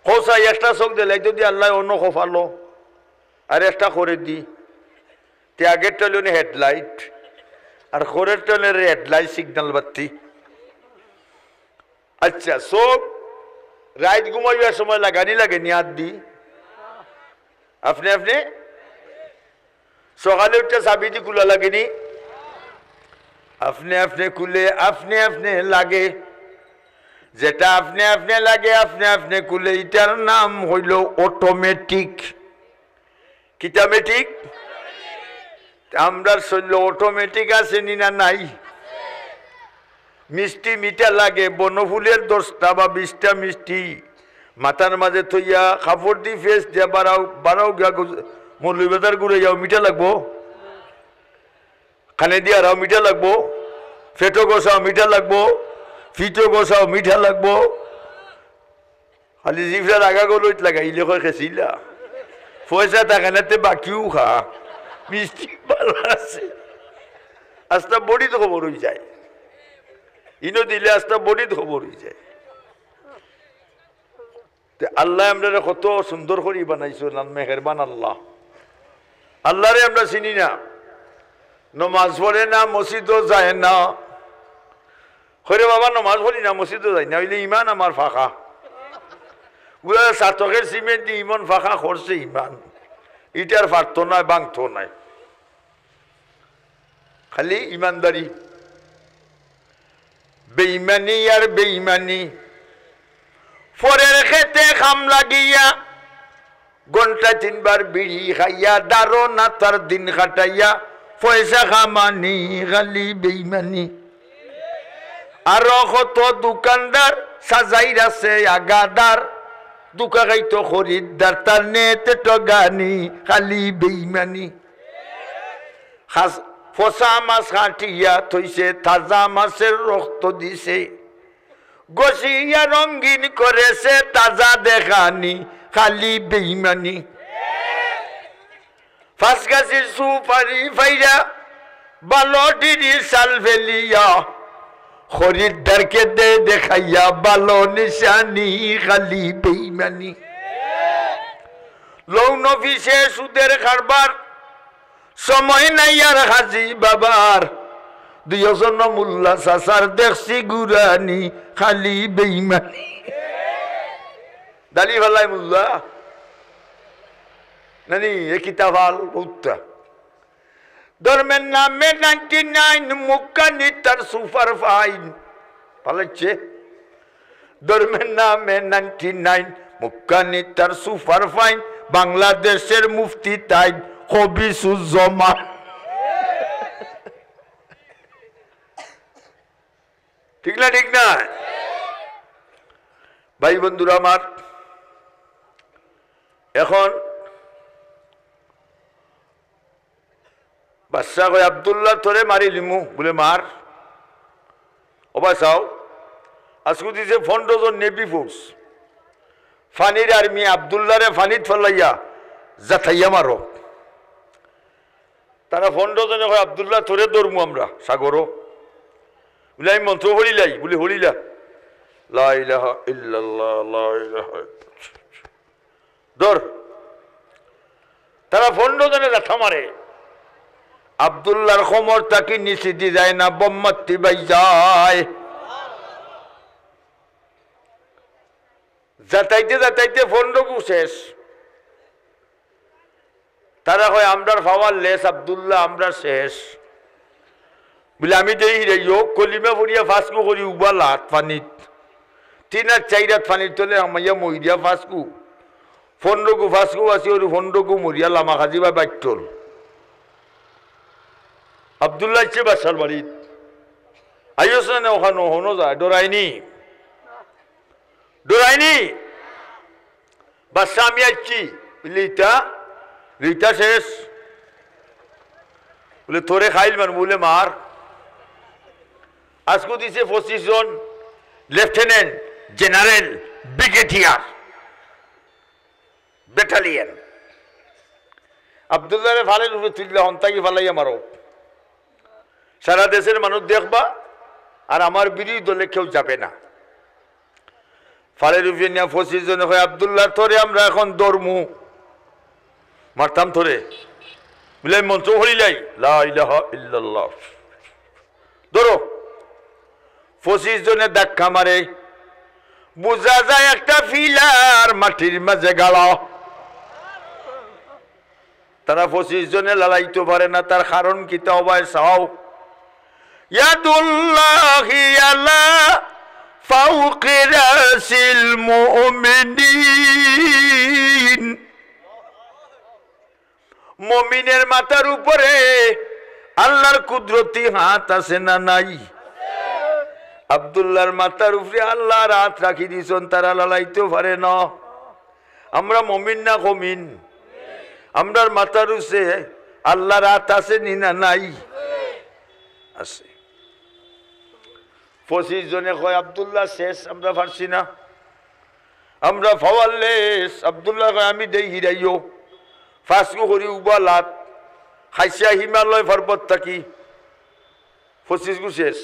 কও চাই একটা চউখ দিলাইতো দি আল্লায় অনো কপালো, আর একটা খরেদি। তে আগেরটা অইলো নি হেডলাইট, আর খরেরটা অইলো রেড লাইট সিগন্যাল বাতি। আচ্ছা, চউখ রাইত ঘুমাইবার সময় লাগানি লাগেনি আত দি? আপনে আপনে। সকালে উঠিয়া চাবি দি খুলা লাগেনি? আপনে আপনে খুলে, আপনে আপনে লাগে। যেটা আপনে আপনে লাগে, আপনে আপনে খুলে, ইটার নাম অইলো অটোমেটিক। কিতা মেটিক? আমরার শরীলো অটোমেটিক আছে নি না নাই? মিষ্টি মিঠা লাগে, বনফুলের দশটা বা বিশটা মিষ্টি মাথার মাঝে থইয়া, কাপড় দি ফেস দিয়া বারাও, বারাও গিয়া গুজ-, মৌলভীবাজার ঘুরে যাও, মিঠা লাগবো? কানে দিয়া আরাও মিঠা লাগবো? ফেটো ঘষাও মিঠা লাগবো? ফিটো ঘষাও মিঠা লাগবো? খালি জিফরার আগা গলইত লাগাইলে কয় খেছিলা। পয়সা থাকে না, তে বাকিও খা। মিষ্টি ভালা আছে। আস্তা বডিত খবর অইযায়। ইনো দিলে আস্তা বডিত খবর অইযায়। তে আল্লায় আমরারে কত সুন্দর করি বানাইছইন, আল-, মেহেরবান আল্লাহ। আল্লারে আমরা চিনি না, নমাজ পড়ে না, মসজিদও যায় না। কইরে, "বাবা, নমাজ পড়ি না, মসজিদও যাই না, অইলে ইমান আমার ফাঁকা।" পুরা চাতকের সিমেন্ট দি ইমান ফাঁকা করছে ইমান, ইটার ফাটতো নায়, ভাঙতো নায়। খালি ইমানদারি, বেইমানি আর বেইমানি। পরের খেতে কাম লাগিয়া, ঘন্টায় তিনবার বিড়ি খাইয়া, দারো না তার দিন কাটাইয়া, পয়সা কামানি খালি বেইমানি। আরো কত দোকানদার সাজাইর আছে আগাদার, ধুকা খাইতো খরিদ্দার, তার নেতে ঠগানি খালি বেইমানি। খাস-, ফসা মাছ কাটিয়া থইছে, তাজা মাছের রক্ত দিছে। ঘষিয়া রঙিন করেছে, তাজা দেখানি খালি বেইমানি। পাঁচ গাছির সুপারি ফাইরা, বালতির চাল ফেলিয়া, খরিদ্দারকে দে দেখাইয়া ভালো নিশানি খালি বেইমানি। লৌন অফিসে সুদের কারবার, সময় নাই আর হাজি বাবার। দুইজন মোল্লা চাচার দেখছি গুরানি, খালি বেইমানি। দালি ফালাই মোল্লা। নানি, এ কিতা ফাল বউততা। ধর্মের নামে নাইনটি নাইন, মুখখানি তার সুপার ফাইন। ফালাইছে। ধর্মের নামে নাইনটি নাইন, মুখখানি তার সুপার ফাইন, বাংলাদেশের মুফতি তাইন, খবিসুজ্জামান। ঠিক না, ঠিক না? ভাই বন্ধুরা আমার, এখন বাদশা কয়, "আব্দুল্লাহ, তোরে মারিলিমু।" বুলে, "মার।" ও ভাই চাও, আজকু দিছে পনেরো জন নেভি ফোর্স, পানির আর্মি, আব্দুল্লাহরে পানিত ফালাইয়া জাতাইয়া মারো। তারা পনেরো জনে কয়, "আব্দুল্লাহ, তোরে ধরমু আমরা সাগরো।" বুলে, "আমি মন্ত্র পড়িলাই।" বুলে, "পড়িলা।" লা ইলাহা ইল্লাল্লাহ, লা ইলাহা ইল্লাল্লাহ। ধর। তারা পনেরো জনে লাথা মারে। আব্দুল্লাহর কোমর থাকি নিচেদি যায় না, বোম্মাত্তি বাই যায়। জাতাইতে জাতাইতে পনেরো গু শেষ। তারা কয়, "আমরার পাওয়ার লেস আব্দুল্লাহ, আমরা শেষ।" বুলে, "আমি দেই হিরাইও, কলিমা পড়িয়া পাঁচ গু করি উবা লাত পানিত। তিন আর চাইর আত পানির তলে হামাইয়া মরিয়া পাঁচ গু। পনেরো গু, পাঁচ গু আছি, ওরু পনেরো গু মরিয়া লামা খাজি বা বাইটল।" আব্দুল্লাহ আইছে বাদশার বাড়িত। আইস না, না, ওখানো হনো যায়, ডরাইনি। ডরাইনি? বাদশা, আমি আইছি। বুলে, "ইতা, ইতা শেষ।" বুলে, "তোরে খাইল মান।" বুলে, "মার।" আজকু দিছে পঁচিশ জন লেফটেন্যান্ট জেনারেল, ব্রিগেডিয়ার, ব্যাটালিয়ন। আব্দুল্লাহরে ফালের উপরে তুললা, হন্তাকি ফালাইয়া মারো। সারা দেশের মানুষ দেখবা, আর আমার বিরোধী দলে কেউ যাবে না। ফালের উপরে নিয়া পঁচিশ জনে কয়, "আব্দুল্লাহ, তোরে আমরা এখন ধরমু, মারতাম তোরে।" বুলে, "আমি মন্ত্র পড়িলাই, লা ইলাহা ইল্লাল্লাহ।" ধরো। পঁচিশ জনে ধাক্কা মারে, বুঝা যায় একটা ফিলার মাটির মাঝে গাড়া। তারা পঁচিশ জনে লালাইতো পারে না, তার কারণ কিতা অবায় চাও? ইয়াদুল্লাহি আলা ফাওকি রাসিল মুমিনিন। মুমিনের মাথার উপরে আল্লাহর কুদরতি হাত আছে না নাই? আব্দুল্লাহর মাথার উপরে আল্লাহর হাত রাখি দিছইন, তারা লালাইতো পারে না। আমরা মুমিন না কমিন? আমরার মাথার উপরে আল্লাহর হাত আছে নি না নাই? আছে। পঁচিশ জনে কয়, "আব্দুল্লাহ শেষ, আমরা পারছি না, আমরা পাওয়ারলেস।" আব্দুল্লাহ কয়, "আমি দেই হিরাইও, পাঁচ গু করি উবা লাত, খাইছা হিমালয় পর্বত থাকি, পঁচিশ গু শেষ।"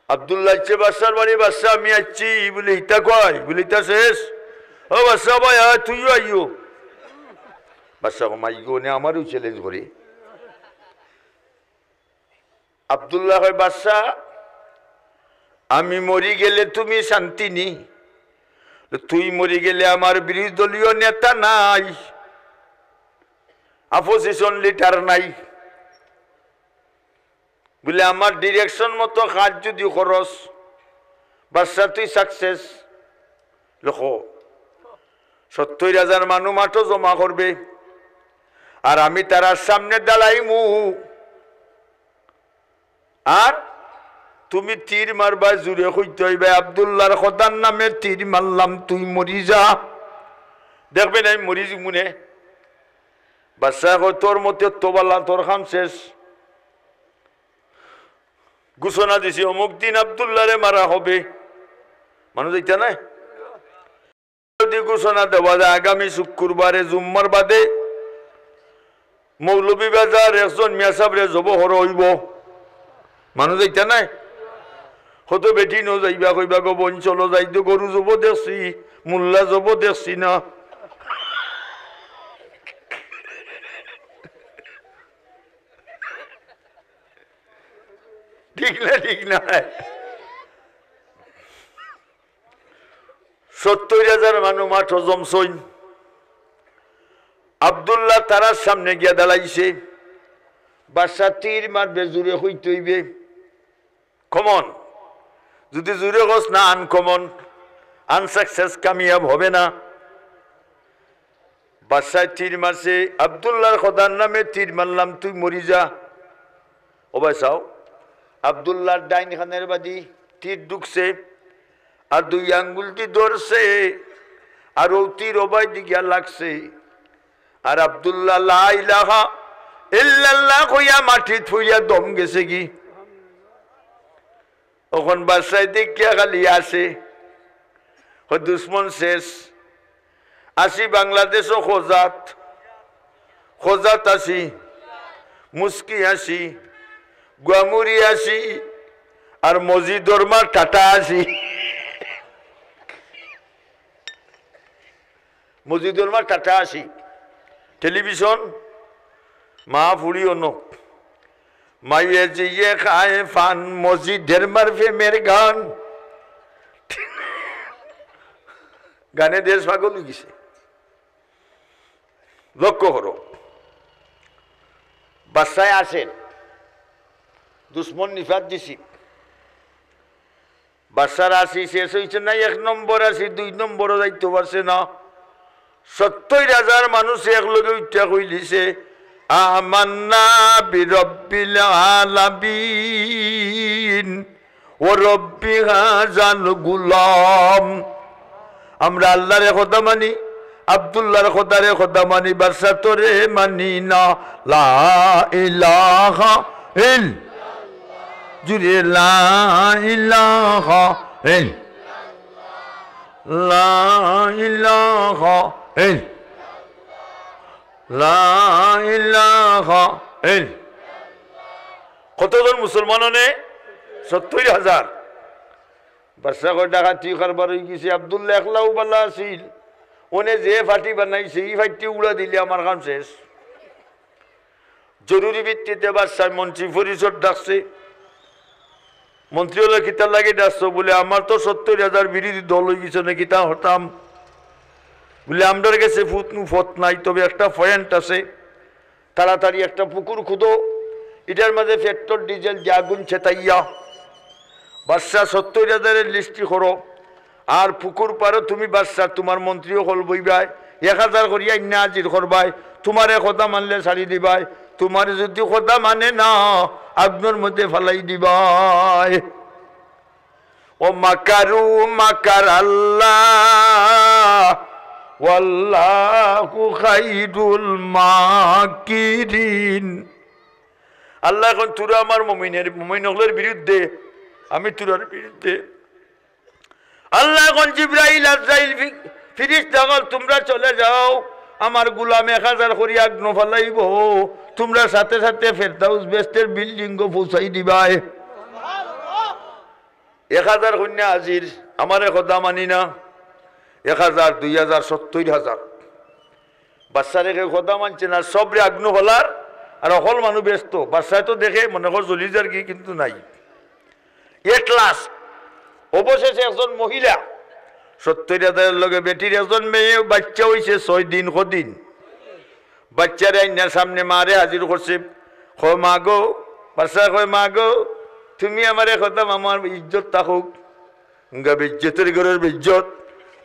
আব্দুল্লাহ আইছে বাদশার বাড়ি, "বাদশা, আমি আইছি।" বুলে, "ইতা কয়?" বুলে, "ইতা শেষ।" "ও বাদশা ভাই, আয়, তুইও আইও।" বাদশা কয়, "মাই গো, নে আমারও চ্যালেঞ্জ করে।" আব্দুল্লাহ কয়, "বাদশা, আমি মরি গেলে তুমি শান্তি নি, তুই মরি গেলে আমার বিরোধী দলীয় নেতা নাই, অপোজিশন লিডার নাই। বুলে, আমার ডিরেকশন মতো কাজ যুদি করস, বাদশা তুই সাকসেস।" লেখো, সত্তইর হাজার মানুষ মাঠো জমা করবে, আর আমি তারার সামনে দাঁড়াইমু। আর তুমি তীর মারবায়, জুরে কইতে অইবায়, "আব্দুল্লাহর খোদার নামে তীর মারলাম, তুই মরি যা।" দেখবে না, আমি মরি যিমুনে। বাদশায় কয়, "তোর মতে তো বালা, তোর কাম শেষ।" ঘোষণা দিছি, "অমুক দিন আব্দুল্লাহরে মারা হবে।" মানুষ যাইতা নাই? যদি ঘোষণা দেওয়া যায় আগামী শুক্রবারে জুম্মার বাদে মৌলভীবাজার একজন মিয়া সাবরে জব করা অইবো, মানুষ যাইতা নাই? কত বেটি নু যাইবা, কইবা, "গো বইন, চলো যাই তো, গরু জব দেখছি, মোল্লা জব দেখছি না।" ঠিক না, ঠিক না? সত্তইর হাজার মানুষ মাঠো জমছইন। আব্দুল্লাহ তারার সামনে গিয়া দাঁড়াইছে। বাদশা তীর মারবে, জুরে কইতে অইবে। কমন। যদি জুরে কস না, আনকমন, আনসাকসেস, কামিয়াব হবে না। বাদশায় তীর মারছে, "আব্দুল্লাহর খোদার নামে তীর মারলাম, তুই মরি যা।" ও ভাই চাও, আব্দুল্লাহর ডাইন কানের বাদি তীর ঢুকছে, আর দুই আঙ্গুল দি ধরছে, আর ও তীর ওবায়দি গিয়া লাগছে। আর আব্দুল্লাহ লা ইলাহা ইল্লাল্লাহ কইয়া মাটিত পড়িয়া দম গেছে গি। অখন বাদশায় দেখিয়া খালি আছে, ও দুশমন শেষ। আছি বাংলাদেশো খোজাত, খোজাত আছি, মুস্কি আছি, গুয়ামুরি আছি, আর মজিদর মা টাটা আছি। মজিদর মা টাটা আছি, টেলিভিশন, মা ফুড়ি অনো, মাইয়ে জিয়ে খায় পান, মজিদের মার প্রেমের গান। গানে দেশ পাগল অই গেছে। লক্ষ্য করো, বাদশায় আছেন, দুশমন নিপাত দিছি, বাদশার আছি শেষ অইছে না, এক নম্বর আছি, দুই নম্বরও যাইতো পারছে না। সত্তইর হাজার মানুষ একলগে উঠিয়া কইলিছে, "আমান্না বিরব্বিল আলামিন ওয়া রব্বি হাযাল গুলাম।" আমরা আল্লাহরে খোদা মানি, আব্দুল্লাহর খোদারে খোদা মানি, বাদশা তোরে মানি না। লা ইলাহা ইল-, জুরে লা ইলাহা ইল-, লা ইলাহা ইল-, লা ইলাহা ইল-। কতজন মুসলমান অনে? সত্তইর হাজার। বাদশা কয়, "ডাকাতি কারবার অই গেছে, আব্দুল্লাহ একলাউ বালা আছিল, অনে যে ফাটি বানাইছে, ই ফাটি উড়া দিলে আমার কাম শেষ।" জরুরি ভিত্তিতে বাদশায় মন্ত্রী পরিষদ ডাকছে। মন্ত্রী অকলে কিতার লাগি ডাকছো? বুলে, "আমার তো সত্তইর হাজার বিরোধী দল অইগেছে, নে কিতা করতাম?" বুলে, "আমরার গেছে ফুত নু পথ নাই, তবে একটা পয়েন্ট আছে, তাড়াতাড়ি একটা পুকুর খুদো, ইটার মাঝে পেট্রোল ডিজেল দিয়া আগুন ছেতাইয়া বাদশা সত্তইর হাজারের লিস্টি করো, আর পুকুর পারো তুমি বাদশা, তুমার মন্ত্রী অকল বইবায়, এক হাজার করিয়া আইন্না হাজির করবায়, তুমারে কথা মানলে ছাড়ি দিবায়, তুমারে যুদি কথা মানে না, আগুনর মধ্যে ফালাই দিবায়।" ও মাকারু মাকার আল্লাহ, ওয়াল্লাহু খাইরুল মাকিরিন। আল্লাহ কইন, "তুরা আমার মুমিনের, মুমিন অকলর বিরুদ্ধে, আমি তুরার বিরুদ্ধে।" আল্লাহ কইন, "জিব্রাইল, আজরাইল, ফি-, ফিরিস্তা অকল, তুমরা চলে যাও, আমার গুলাম এক হাজার করি আগুন ফালাইবো, তুমরা সাথে সাথে ফেরদাউস বেহেশতের বিল্ডিংও পৌঁছাই দিবায়।" এক হাজার কইন্না হাজির, আমারে কথা মানি না, এক হাজার, দুই হাজার, সত্তইর হাজার। বাদশারে কেউ কথা মানছে না, সবরে আগুন ফালার, আর অকল মানুষ বেহেশত। বাদশায় তো দেখে, মনে কর জ্বলি যারগি, কিন্তু নাই। At last, অবশেষে একজন মহিলা, সত্তইর হাজারের লগে বেটির একজন মেয়ে, বাচ্চা অইছে ছয় দিন, কদিন। বাচ্চারে আইন্না সামনে মারে হাজির করছে। কয়, "মা গো", বাদশা কয়, "মা গো, তুমি আমারে কথা, আমার ইজ্জত থাকুক।" গা বেইজ্জতের ঘরের বেইজ্জত,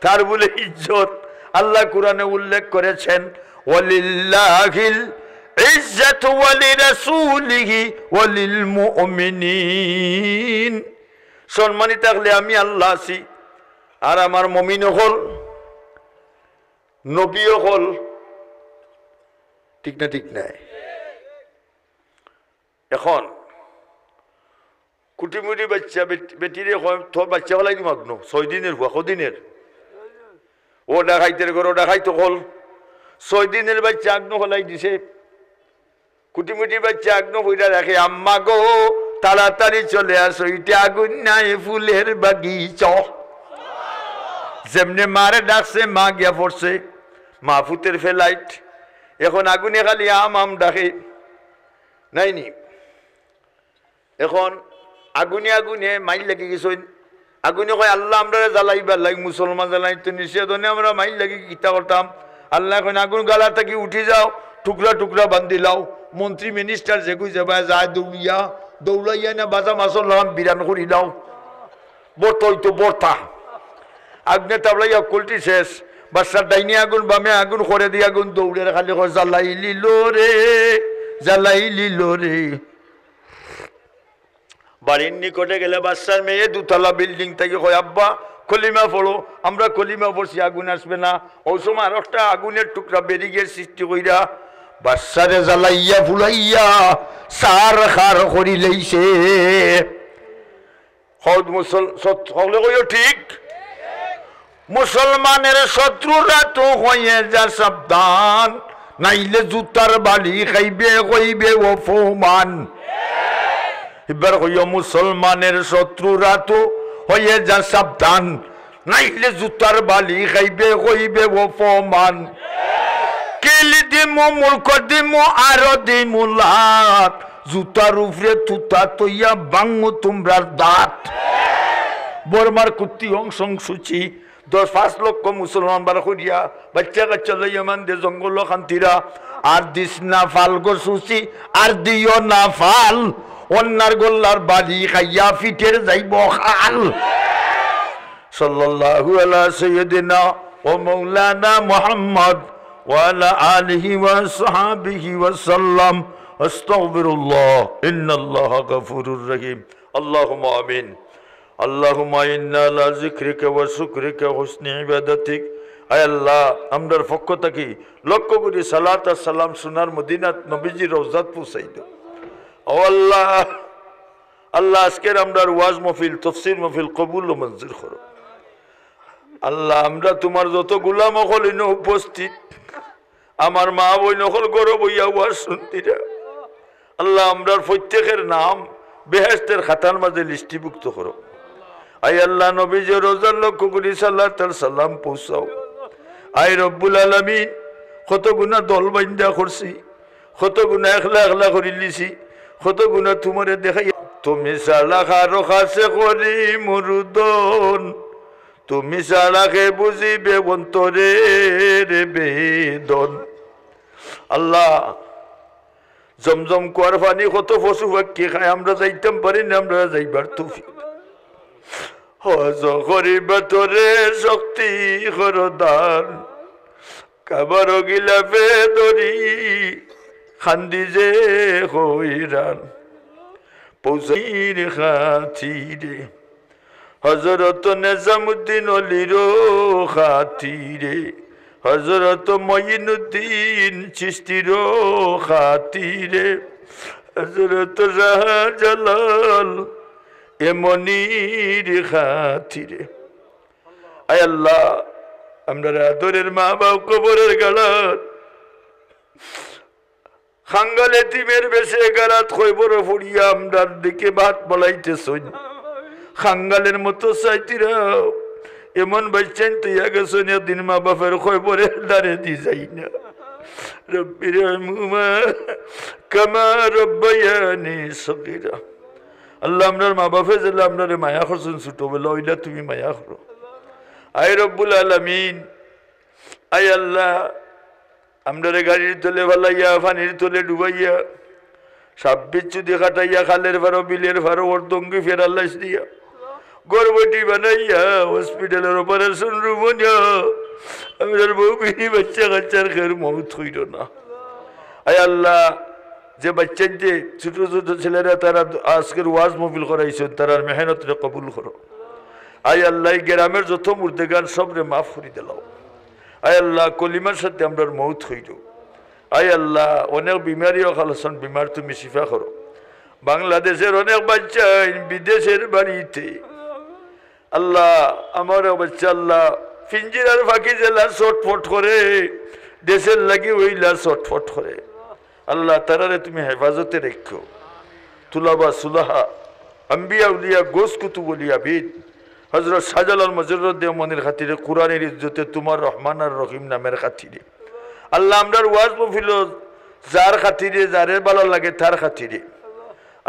তার বুলে ইজ্জত। আল্লাহ কোরআনে উল্লেখ করেছেন, "ওয়ালিল্লাহিল ইজ্জাতু ওয়ালিরাসূলিহি ওয়ালিল মুমিনিন।" সম্মানিত থাকলে আমি আল্লাহ আছি, আর আমার মুমিন অকল, নবী অকল, ঠিক না? ঠিক নাই? এখন কুটিমুটি বাচ্চা, বেট-, বেটিরে কয়, "তোর বাচ্চা ফালাই দিমু আগুনো, ছয় দিনের পুয়া, কদিনের?" ও ডাকাইতের ঘরো ডাকাইত অকল, ছয় দিনের বাচ্চা আগুনো ফালাই দিছে। কুটিমুটি বাচ্চা আগুনো ফালাই রাখে, "আম্মা গো, তাড়াতাড়ি চলে আসো, ইটা আগুন নায়, ফুলের বাগিচা।" যেমনে মারে ডাকছে, মা গিয়া পড়ছে, মা ফুতের ফেলাইট। এখন আগুনে খালি আম আম ডাকে, নাইনি? এখন আগুনে আগুনে মাইর লাগি গেছইন। আগুনে কয়, "আল্লাহ, আমরারে জ্বালাইবার লাগি, মুসলমান জ্বালাইতো নিষেধ, অনে আমরা মাইর লাগি কিতা করতাম?" আল্লাহ কইন, "আগুন গালা থাকি উঠি যাও, টুকরা টুকরা বান্ধিলাও।" মন্ত্রী মিনিস্টার যেগু যেবায় যায় দৌড়িয়া, দৌড়াইয়া না বাজা মাছর লাখান বিরান করিলাও। বর্তা অইতো বর্তা। আগুনে তাবলাইয়া কলটি শেষ। বাদশার ডাইনে আগুন, বামে আগুন, করে দিয়া আগুন দৌড়ের, খালি কয়, "জ্বালাইলিলো রে, জ্বালাইলিলো রে।" বাড়ির নিকটে গেলে বাদশার মেয়ে দুতলা বিল্ডিং থাকি কয়, "আব্বা, কলিমা পড়ো।" "আমরা কলিমা পড়ছি, আগুন আসবে না।" অউ সময় আরোকটা আগুনের টুকরা ব্যারিকেড সৃষ্টি কইরা বাদশারে জ্বালাইয়া ফুলাইয়া ছারখার করিলাইছে। হকলে কইও ঠিক। মুসলমানের শত্রুরা তো হয়ে যা সাবধান, নাইলে জুতার বাড়ি খাইবে, হইবে অপমান। এবার কইও, মুসলমানের শত্রুরা তো হয়ে যা সাবধান, নাইলে জুতার বাড়ি খাইবে, হইবে অপমান। কিল দিমু, মুলক দিমু, আরো দিমু লাত, জুতার উপরে তুতা তইয়া ভাঙমু তুমরার দাঁত। বর্মার কুত্তি অং সং সুচি দশ পাঁচ লক্ষ মুসলমান বার করিয়া, বাচ্চা কাচ্চা লইয়া মান্দে জঙ্গল খান্তিরা। আর দিস না ফাল গো সুচি, আর দিও না ফাল, অন্যার গোল্লার বাড়ি খাইয়া ফিটের যাইব খাল। সাল্লাল্লাহু আলা সাইয়্যিদিনা ওয়া মাওলানা মুহাম্মদ ওয়া আলা আলিহি ওয়া সাহবিহি ওয়া সাল্লাম। আস্তাগফিরুল্লাহ, ইন্নাল্লাহা গাফুরুর রহিম। আল্লাহুম্মা আমিন। আল্লাহুম্মা ইন্না আলা যিকরিকা ওয়া শুকরিকা ওয়া হুসনি ইবাদাতিক। আয় আল্লাহ, আমরার পক্ষ থাকি লক্ষ কোটি সালাত আর সালাম সোনার মদিনাত নবীজির রওজাত পৌঁছাই দেও। ও আল্লাহ, আল্লাহ, আজকের আমরার ওয়াজ মাহফিল, তফসির মাহফিল কবুল ও মঞ্জুর করো। আল্লাহ, আমরা তুমার যত গোলাম অকল ইনো উপস্থিত, আমার মা বইন অকল ঘরো বইয়া ওয়াজ শুনতিরা, আল্লাহ, আমরার প্রত্যেকের নাম বেহেশতের খাতার মাঝে লিস্টিভুক্ত করো। আয় আল্লাহ, নবীজির রওজার লক্ষ কোটি সালাত আর সালাম পৌঁছাও। আয় রব্বুল আলামিন, কত গুনা দল বাইন্দা করছি, কত গুনা একলা একলা করিলিছি, কত গুনা তুমারে দেখাই। তুমি ছাড়া কারো কাছে করি মুরুদন, তুমি ছাড়া কে বুঝিবে অন্তরের বেদন। আল্লাহ, জমজম কুয়ার পানি কত পশু পাখি খায়, আমরা যাইতাম পারি না, আমরা যাইবার তৌফিক। হজ করিবা তোরে শক্তি করো দান, কাবার গিলাফে দরি, খান্দি যে হইরান। পৌঁছাইর খাতিরে, হজরত নিজামুদ্দিন অলির খাতিরে, হজরত মঈনুদ্দিন চিশতির খাতিরে, হজরত শাহজালাল এমনির খাতিরে। আয় আল্লাহ, আমরার আদরের মা বাপ কবরের গাড়াত, খাঙ্গাল এতিমের বেশে গাড়াত কবরো পড়িয়া আমরার দিকে ভাত বাড়াইতেছইন। খাঙ্গালের মতো চাইতিরা এমন বাচ্চাইন তৈয়া গেছইন, একদিন মা বাপের কবরের দ্বারে দি যাই না। রব্বির হামহুমা কামা রব্বায়ানি সগীরা। আল্লাহ, আমরার মা বাপে যেলা আমরারে মায়া করছইন ছোটবেলা, অইলা তুমি মায়া করো। আয় রব্বুল আলামিন, আয় আল্লাহ, আমরারে গাড়ির তলে ফালাইয়া, পানির তলে ডুবাইয়া, সাপ বিচ্ছুদি কাটাইয়া, খালের পারো, বিলের পারো, অর্ধঙ্গি প্যারালাইজ দিয়া, গর্ভবতী বানাইয়া, হসপিটালর অপারেশন রুমো নিয়া, আমরার বউ বিবি বাচ্চা কাচ্চার খের মউত কইরো না। আয় আল্লাহ, যে বাচ্চাইন যে ছোট ছোট ছেলেরা তারা আজকের ওয়াজ মাহফিল করাইছইন, তারার মেহনতরে কবুল করো। আয় আল্লাহ, এই গ্রামের যত মুর্দেগান সবরে মাফ করি দিলাও। আয় আল্লাহ, কলিমার সাথে আমরার মউত কইরো। আয় আল্লাহ, অনেক বিমারি অকল আছইন, বিমার তুমি শিফা করো। বাংলাদেশের অনেক বাচ্চাইন বিদেশের বাড়িতে, আল্লাহ, আমার বাচ্চা আল্লাহ, পিঞ্জিরার পাখি যেলা ছটফট করে, দেশের লাগি অইলা ছটফট করে। আল্লাহ, তারারে তুমি হেফাজতে রাখো। তুলাবা সুলাহা, আম্বিয়া উলিয়া, গোস কুতুব অলি আবিদ, হজরত শাহজালাল মজরুদ্দিন মনির খাতিরে, কোরআনের ইজ্জতে, তোমার রহমান আর রহিম নামের খাতিরে। আল্লাহ, আমরার ওয়াজ মাহফিল যার খাতিরে, যারে ভালা লাগে তার খাতিরে।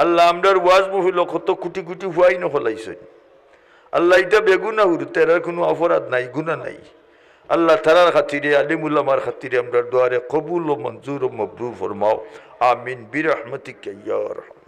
আল্লাহ, আমরার ওয়াজ মাহফিল কত কোটি কোটি ফুয়াইন অকল আইছইন। আল্লাহ, ইতা বেগুনা হুরুতা, এরার কুনু অপরাধ নাই, গুনা নাই। আল্লাহ, তারার খাতিরে, আলিম উলামার খাতিরে আমরার দোয়ারে কবুল ও মঞ্জুর ও মবরুর ফরমাও। আমিন বিরহমাতিকা ইয়া আরহাম।